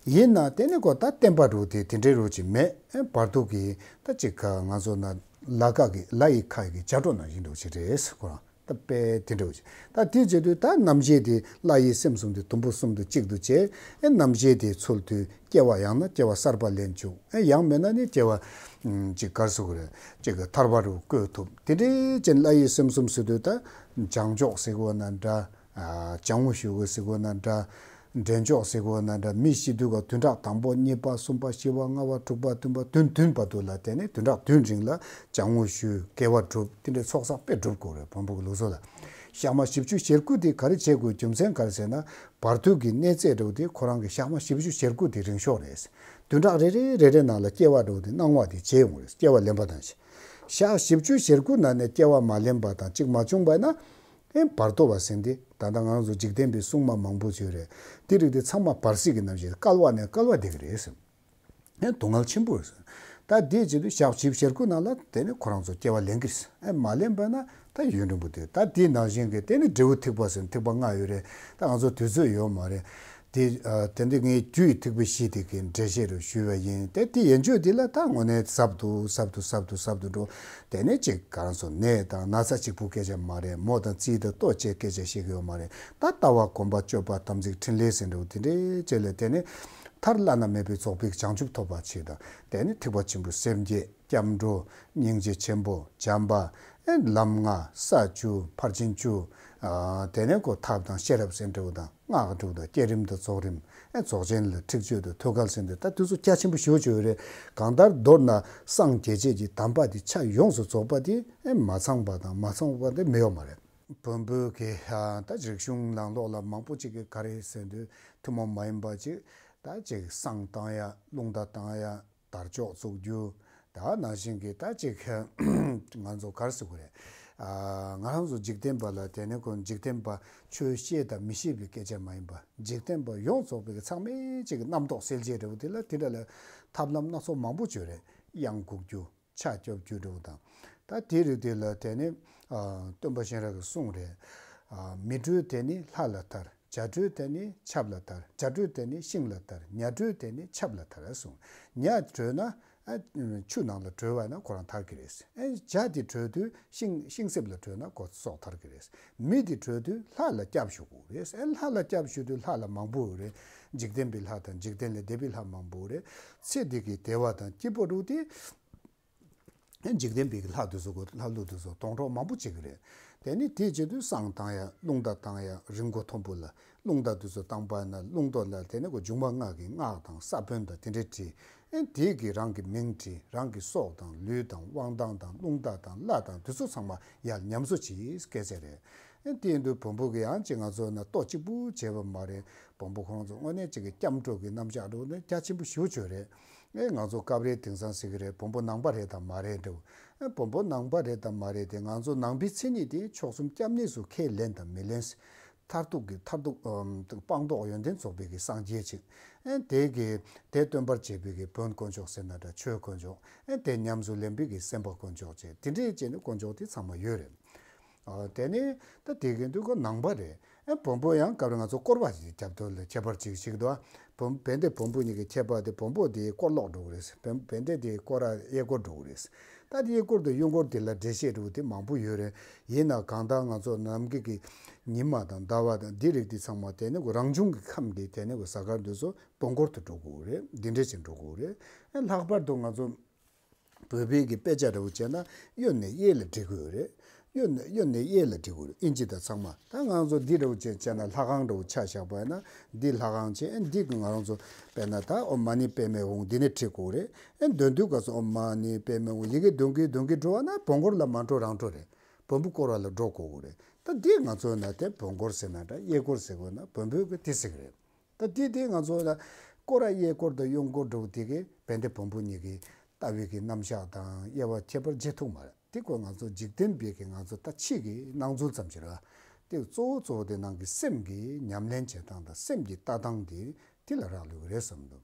ཡིན་ན་དེ་ནི་ཁོ་ད་བརྟན་པ་རུ་དེ་དེ་འདྲའི་རུ་ཅིག་མེད། བར་དུ་གི་ད་ཅིག་ང་ཚོ་ན་ལ་ཀ་གི་ལ་ཡི་ཁ་གི་བྱ་སྒྲོ་ནང་བཞིན་རུ་ཅིག་རེད་ཁོ་རང་། ད་དཔེ་དེ་འདྲ་བོ་ཅིག་ད་དེ་བྱེད་དུས་ད་རྣམ་ཤེས་དེ་ལྷ་ཡིད་སེམས་གསུམ་དེ་དུམ་བུ་གསུམ་དུ་གཅིག་ཏུ་བྱས། ཨེ་རྣམ་ཤེས་དེ་ཚུལ་དུ་སྐྱེ་བ་ཡང་ན་སྐྱེ་བ་གསར་པ་ལེན་བཅུག་ཨེ་ཡང་མིན་ན་ནི་སྐྱེ་བ་ཅིག་གར་སོགས་རེད། ཅིག་གི་ཐར་པ་རུ་བཀོད་ཐུབ། དེ་འདྲའི་ཅན་ལྷ་ཡིད་སེམས་གསུམ་ཟེར་དུས་ད་བྱང་ཕྱོགས་ཟེར་དགོས་ན་འདྲ། བྱང་ངོ་ཞུ་དགོས་ཟེར་དགོས་ན་འདྲ། འདྲེན་ཕྱོགས་ཟེར་དགོས་ན་འདྲ། མི་ཤི་དུས་ཀ་བདུན་ཕྲག་དང་པོ་གཉིས་པ་གསུམ་པ་བཞི་པ་ལྔ་པ་དྲུག་པ་བདུན་པ་བདུན་བདུན་བར་དུ་ལ་དེ་ནས་བདུན་ཕྲག་བདུན་རིང་ལ་བྱང་ངོ་ཞུ་དགེ་བ་སྒྲུབ་དེ་འདྲའི་ཚོགས་བསགས་དཔེ་སྒྲུབ་དགོས་རེད་བོན་པོ་གི་ལུགས་སྲོལ་ལ། ཞག་མ་བཞི་བཅུ་ཞེ་དགུ་དེ་ག་རེ་བྱེད་དགོས་རྒྱུ་མཚན་ག་རེ་ཟེར་ན་བར་དུ་གི་གནས་ཚད་འདྲ་བོ་དེ་ཁོ་རང་གི་ཞག་མ་བཞི་བཅུ་ཞེ་དགུ་དེ་རིང་ཤོས་རེད། བདུན་ཕྲག་རེ་རེ་རེ་རེ་ནང་ལ་སྐྱེ་བ་འདྲ་བོ་དེ་སྣང་བ་དེ་བྱེད་ཡོང་རེད་སྐྱེ་བ་ལེན་པ་དང་ཞིང་། ཞག་བཞི་བཅུ་ཞེ་དགུ་ནང་ནས་སྐྱེ་བ་མ་ལེན་པ་དང་གཅིག་མ་བྱུང་བ་ན། ཨེ་བར་དོ་བ་ཟེར་འདི་ད་ལྟ་ང་རང་ཚོ་འཇིག་རྟེན་པའི་སྲུང་མ་མང་པོ་ཅིག་ཡོད་རེད། དེ་རིགས་དེ་ཚང་མ་བར་སྲིད་ཀྱི་རྣམ་ཤེས་བསྐལ་བ་ནས་བསྐལ་བ་བསྡད་ཀྱི་རེད་ཟེར། ཨེ་སྡུག་བསྔལ་ཆེན་པོ་རེད་ཟེར། ད་དེའི་རྗེས་དུ་ཞག་བཞི་བཅུ་ཞེ་དགུ་ནང་ལ་དེ་ནི་ཁོ་རང་ཚོ་སྐྱེ་བ་ལེན་གྱི་རེད། ཨེ་མ་ལེན་པ་ན་ད་ཡུན་རིང་པོ་དེ་ད་དེའི་ནང་བཞིན་གྱི་དེ་ནི་འབྲས་བུ་ཐེག་པ་ཟེར་ཐེག་པ་ལྔ་ཡོད་རེད། ད་ང་ཚོ་དུས་ཚོད་ཡོད་མ་རེད། དེ་ཨ་དེ་འདི་ངས་རྒྱུ་ཡི་ཐེག་པའི་གཞི་དེ་གའི་འགྲེལ་བཤད་རུ་ཞུས་པ་ཡིན། དེ་དེ་ཡན་ཆོད་དེ་ལ་ད་དངོས་གནས་ཟབ་ཏུ་ཟབ་ཏུ་ཟབ་ཏུ་ཟབ་ཏུ་འགྲོ། དེ་ནས་ཅིག་ག་རང་ཚོ་ནད་དང་ན་ཚ་གཅིག་པུ་སྐད་ཆ་མ་རེད། མོ་དང་རྩིས་དང་ལྟོ་བཅས་སྐད་ཆ་བཤད་ཀྱི་ཡོད་མ་རེད། ད་ལྟ་བ་གོམས་པ་སྤྱོད་པ་དམ་ཚིག་འཕྲིན་ལས་ཟེར་འགྲོ་དེ་འདྲའི་བཅས་ལས་དེ་ནས་མཐར་བླ་ན་མེད་པའི་རྫོགས་པའི་བྱང་ཆུབ་ཐོབ་པ་ཆེད་དང་དེ་ནས་ཐེག་པ་ཆེན་པོའི་སེམས་བསྐྱེད། སྐྱབས་འགྲོ། སྙིང་རྗེ་ཆེན་པོ། བྱམས་པ། ཨེ་ལམ་ལྔ། ས་བཅུ། ཕར་ཕྱིན་བཅུ། ཨ་དེ་ནས་ཁོ་ཐབས་དང་ཤེས་རབ་ཟེར་འདྲ་བོ་དང་སྔགས་འདྲ་བོ་དང་བསྐྱེད་རིམ་དང་རྫོགས་རིམ། ཨེ་རྫོགས་ཆེན་ལ་ཁྲིགས་གཅོད་དང་ཐོད་རྒལ་ཟེར་འདྲ། ད་དེ་ཚོ་རྒྱ་ཆེན་པོ་ཞེ་པོ་ཅིག་ཡོད་རེད། གང་ལྟར་མདོར་ན་སངས་རྒྱས་བྱེད་ཀྱི་དམ་པ་དེ་ཆ་ཡོངས་སུ་རྫོགས་པ་དེ་ཨེ་མ་ཚང་བ་དང་མ་ཚང་བ་དེ་མི་ཡོད་མ་རེད། བོན་པོའི་གི་ཨ་ད་རིག་གཞུང་ནང་ལོགས་ལ་མང་པོ་ཅིག་གིས་ག་རེ་ཟེར་དུས་ཐུན་མོང་མ་ཡིན་པ་ཅིག་ད་ཅིག་བསང་བཏང་ཡ། རླུང་རྟ་བཏང་ཡ། དར་ལྕོག་བཙུགས་རྒྱུ། ད་ནང་བཞིན་གྱི་ད་ཅིག་ང་ཚོ་ག་རེ་ཟེར་དགོས་རེད། ཨ་ང་རང་ཚོ་འཇིག་རྟེན་པ་ལ་དེ་ནས་ཁོ་འཇིག་རྟེན་པ་ཆོས་ཤེས་དང་མི་ཤེས་པའི་སྐད་ཆ་མ་ཡིན་པ། འཇིག་རྟེན་པ་ཡོངས་རྫོགས་པའི་ཚང་མས་ཅིག་རྣམ་རྟོག་སེལ་བྱེད་འདྲ་བོ་དེ་ལ་དེ་འདྲ་ལ་ཐབས་ལམ་སྣ་ཚོགས་མང་པོ་ཅིག་ཡོད་རེད། གཡང་འགུག་རྒྱུ། ཕྱག་སྐྱོབ་རྒྱུ་འདྲ་བོ་དང་། ད་དེའི་རིགས་དེ་ལ་དེ་ནི་ཨ་སྟོན་པ་གཤེན་རབ་ཀྱིས་གསུངས་རེད། ཨ་མི་གྲོལ་དེ་ནི་ལྷ་ལ་ཐར། བྱ་གྲོལ་དེ་ནི་ཆབ་ལ་ཐར། བྱ་གྲོལ་དེ་ནི་ཤིང་ལ་ཐར། ཉ་གྲོལ་དེ་ནི་ཆབ་ལ་ཐར་གསུངས། ཉ་གྲོལ་ན་ཨ་ཆུ་ནང་ལ་གྲོལ་བ་ན་ཁོ་རང་ཐར་གི་རེད། ཨ་བྱ་དེ་གྲོལ་དུས་ཤིང་ཤིང་གསེབ་ལ་གྲོལ་ན་ཁོ་སྲོག་ཐར་གི་རེད། མི་དེ་གྲོལ་དུས་ལྷ་ལ་སྐྱབས་ཞུ་དགོས་རེད། ཨ་ལྷ་ལ་སྐྱབས་ཞུ་དུས་ལྷ་ལ་མང་པོ་ཡོད་རེད། འཇིག་རྟེན་པའི་ལྷ་དང་འཇིག་རྟེན་ལས་འདས་པའི་ལྷ་མང་པོ་ཡོད་རེད། ཚེ་འདི་གི་བདེ་བ་དང་སྐྱིད་པོ་འདྲ་བོ་དེ། འཇིག་རྟེན་པའི་ལྷ་དེ་ཚོ་གི་ལྷ་ཀླུ་དེ་ཚོ་སྡོང་གྲོགས་མང་པོ་བྱེད་ཀྱི་རེད། དེ་ནི་དེའི་རྗེས་དུ་བསང་བཏང་ཡ། རླུང་རྟ་བཏང་ཡ། རི་མགོ་མཐོན་པོ་ལ་རླུང་རྟ་དེ་ཚོ་བཏང་པ་ན་རླུང་རྟ་ལ་དེ་ནི་ཁོ་སྒྱུ་མ་ལྔ་གི་སྔགས་དང་ས་བོན་དང་དེ་འདྲའི་བྲིས། ཨེ་དེའི་གི་རང་གི་མིང་བྲིས། རང་གི་སྲོག་དང་ལུས་དང་དབང་ཐང་དང་རླུང་རྟ་དང་བླ་དང་དེ་ཚོ་ཚང་མ་ཡར་ཉམས་གསོ་བྱེད་སྐད་ཆ་རེད། ཨེ་དེ་ཡིན་དུས་བོན་པོ་གི་ཡང་ཅིག་ང་ཚོ་ན་ལྟོ་གཅིག་པུ་བྱས་པ་མ་རེད། བོན་པོ་ཁོང་ཚོ་དངོས་གནས་ཅིག་གི་སྐྱབས་འགྲོ་གི་རྣམ་གཞག་འགྲོ་ནས་རྒྱ་ཆེན་པོ་ཞེ་པོ་ཅིག་རེད། ཨེ་ང་ཚོ་སྐབས་རེ་དེང་སང་ཟེར་གི་རེད། བོན་པོ་ནང་པ་རེད་དམ་མ་རེད་འདྲ་བོ། ཨེ་བོན་པོ་ནང་པ་རེད་དམ་མ་རེད་དེ་ང་ཚོ་ནང་པའི་མཚན་ཉིད་དེ་མཆོག་གསུམ་སྐྱབས་གནས་སུ་ཁས་ལེན་དང་མི་ལེན། མཐར་ཐུག་གི་མཐར་ཐུག་ཨམ་སྤངས་རྟོགས་ཡོན་ཏན་རྫོགས་པའི་གི་སངས་རྒྱས་ཅིག་ཨེ་དེ་གི་དེ་སྟོན་པར་བྱེད་པའི་གི་བོན་དཀོན་མཆོག་ཟེར་ན་འདྲ། ཆོས་དཀོན་མཆོག་ཨེ་དེ་ཉམས་སུ་ལེན་པའི་གི་སེམས་དཔའ་དཀོན་མཆོག་ཅིག་དེ་འདྲའི་བྱས་ནས་དཀོན་མཆོག་དེ་ཚང་མ་ཡོད་རེད། ཨ་དེ་ནས་ད་དེ་གི་འདུག་ག་ནང་པ་རེད། ཨེ་བོན་པོ་ཡང་སྐབས་རེ་ང་ཚོ་སྐོར་བ་ཞིག་རྒྱབ་ཐོག་ལ་ཁྱད་པར་ཅིག་ཞིག་འདུག་ཨ། བོན་བན་དེ་བོན་པོ་གཉིས་ཀྱི་ཁྱད་པར་དེ་བོན་པོ་དེ་སྐོར་ལོག་འགྲོ་གི་རེད། བན་བན་དེ་དེ་སྐོར་ར་གཡས་སྐོར་འགྲོ་གི་རེད། ད་དེ་གཡས་སྐོར་དང་གཡོན་སྐོར་དེ་ལ་འགྲེལ་བཤད་འདྲ་བོ་དེ་མང་པོ་ཡོད་རེད། ཡིན་ན་གང་ལྟར་ང་ཚོ་ནམ་མཁའི་གི་ཉི་མ་དང་ཟླ་བ་དང་དེ་རིགས་དེ་ཚང་མ་དེ་ནི་རང་བྱུང་གི་ཁམས་ཀྱི་དེ་ནི་གཟའ་སྐར་འདི་ཚོ་བོན་སྐོར་དུ་འགྲོ་དགོས་རེད། འདི་འདྲ་ཅིག་འགྲོ་དགོས་རེད། ཨེ་ལྷག་པར་དུ་ང་ཚོ་བོད་པའི་གི་དཔེ་ཆ་འདྲ་བོ་བྱས་ན་གཡོན་ནས་གཡས་ལ་འབྲི་དགོས་རེད། གཡོན་ནས་གཡོན་ནས་གཡས་ལ་འབྲི་དགོས་རེད། ཨིན་ཇི་དང་ཚང་མ། ད་ང་ཚོ་འདི་འདྲ་བོ་བྱས་བྱས་ན་ལྷ་ཁང་འདྲ་བོ་ཆ་བཞག་པ་ཡིན་ན་འདི་ལྷ་ཁང་བྱས། ཨེ་འདི་གི་ང་རང་ཚོ་དཔེར་ན་ད་ཨོཾ་མ་ཎི་པདྨེ་ཧཱུྃ་འདི་ནས་འབྲི་དགོས་རེད། ཨེ་འདོན་དུས་སྐབས་སུ་ཨོཾ་མ་ཎི་པདྨེ་ཧཱུྃ་ཡི་གེ་འདོན་གི་འདོན་གི་འགྲོ་བ་ན་བོན་སྐོར་ལ་མ་འགྲོ་རང་འགྲོ་རེད། བོན་པོ་སྐོར་བ་ལ་འགྲོ་དགོས་རེད། ད་འདི་ང་ཚོ་ན་དེ་བོན་སྐོར་ཟེར་ན་འདྲ། གཡས་སྐོར་ཟེར་དགོས་ན་བོན་པོའི་གི་དེ་ཟེར་གི་རེད། ད་དེ་དེ་ང་ཚོ་ལ་སྐོར་ར་གཡས་སྐོར་དང་གཡོན་སྐོར་འདྲ་བོ་དེ་གི་བན་དེ་བོན་པོ་གཉིས་ཀྱི་ལྟ་བའི་གི་རྣམ་གཞག་དང་དབྱེ་བ་ཁྱད་པར་འབྱེད་ཐུབ་མ་རེད། དེ་ཁོ་ང་ཚོ་འཇིག་རྟེན་པའི་གི་ང་ཚོ་ད་ཕྱི་གི་སྣང་ཚུལ་ཙམ་ཞིག་རེད། དེ་གཙོ་བོ་གཙོ་བོ་དེ་ནང་གི་སེམས་ཀྱི་ཉམས་ལེན་བྱེད་སྟངས་དང་སེམས་ཀྱི་ལྟ་སྟངས་དེ་དེ་ལ་རག་ལུས་ཀྱི་རེད་བསམ་འདུག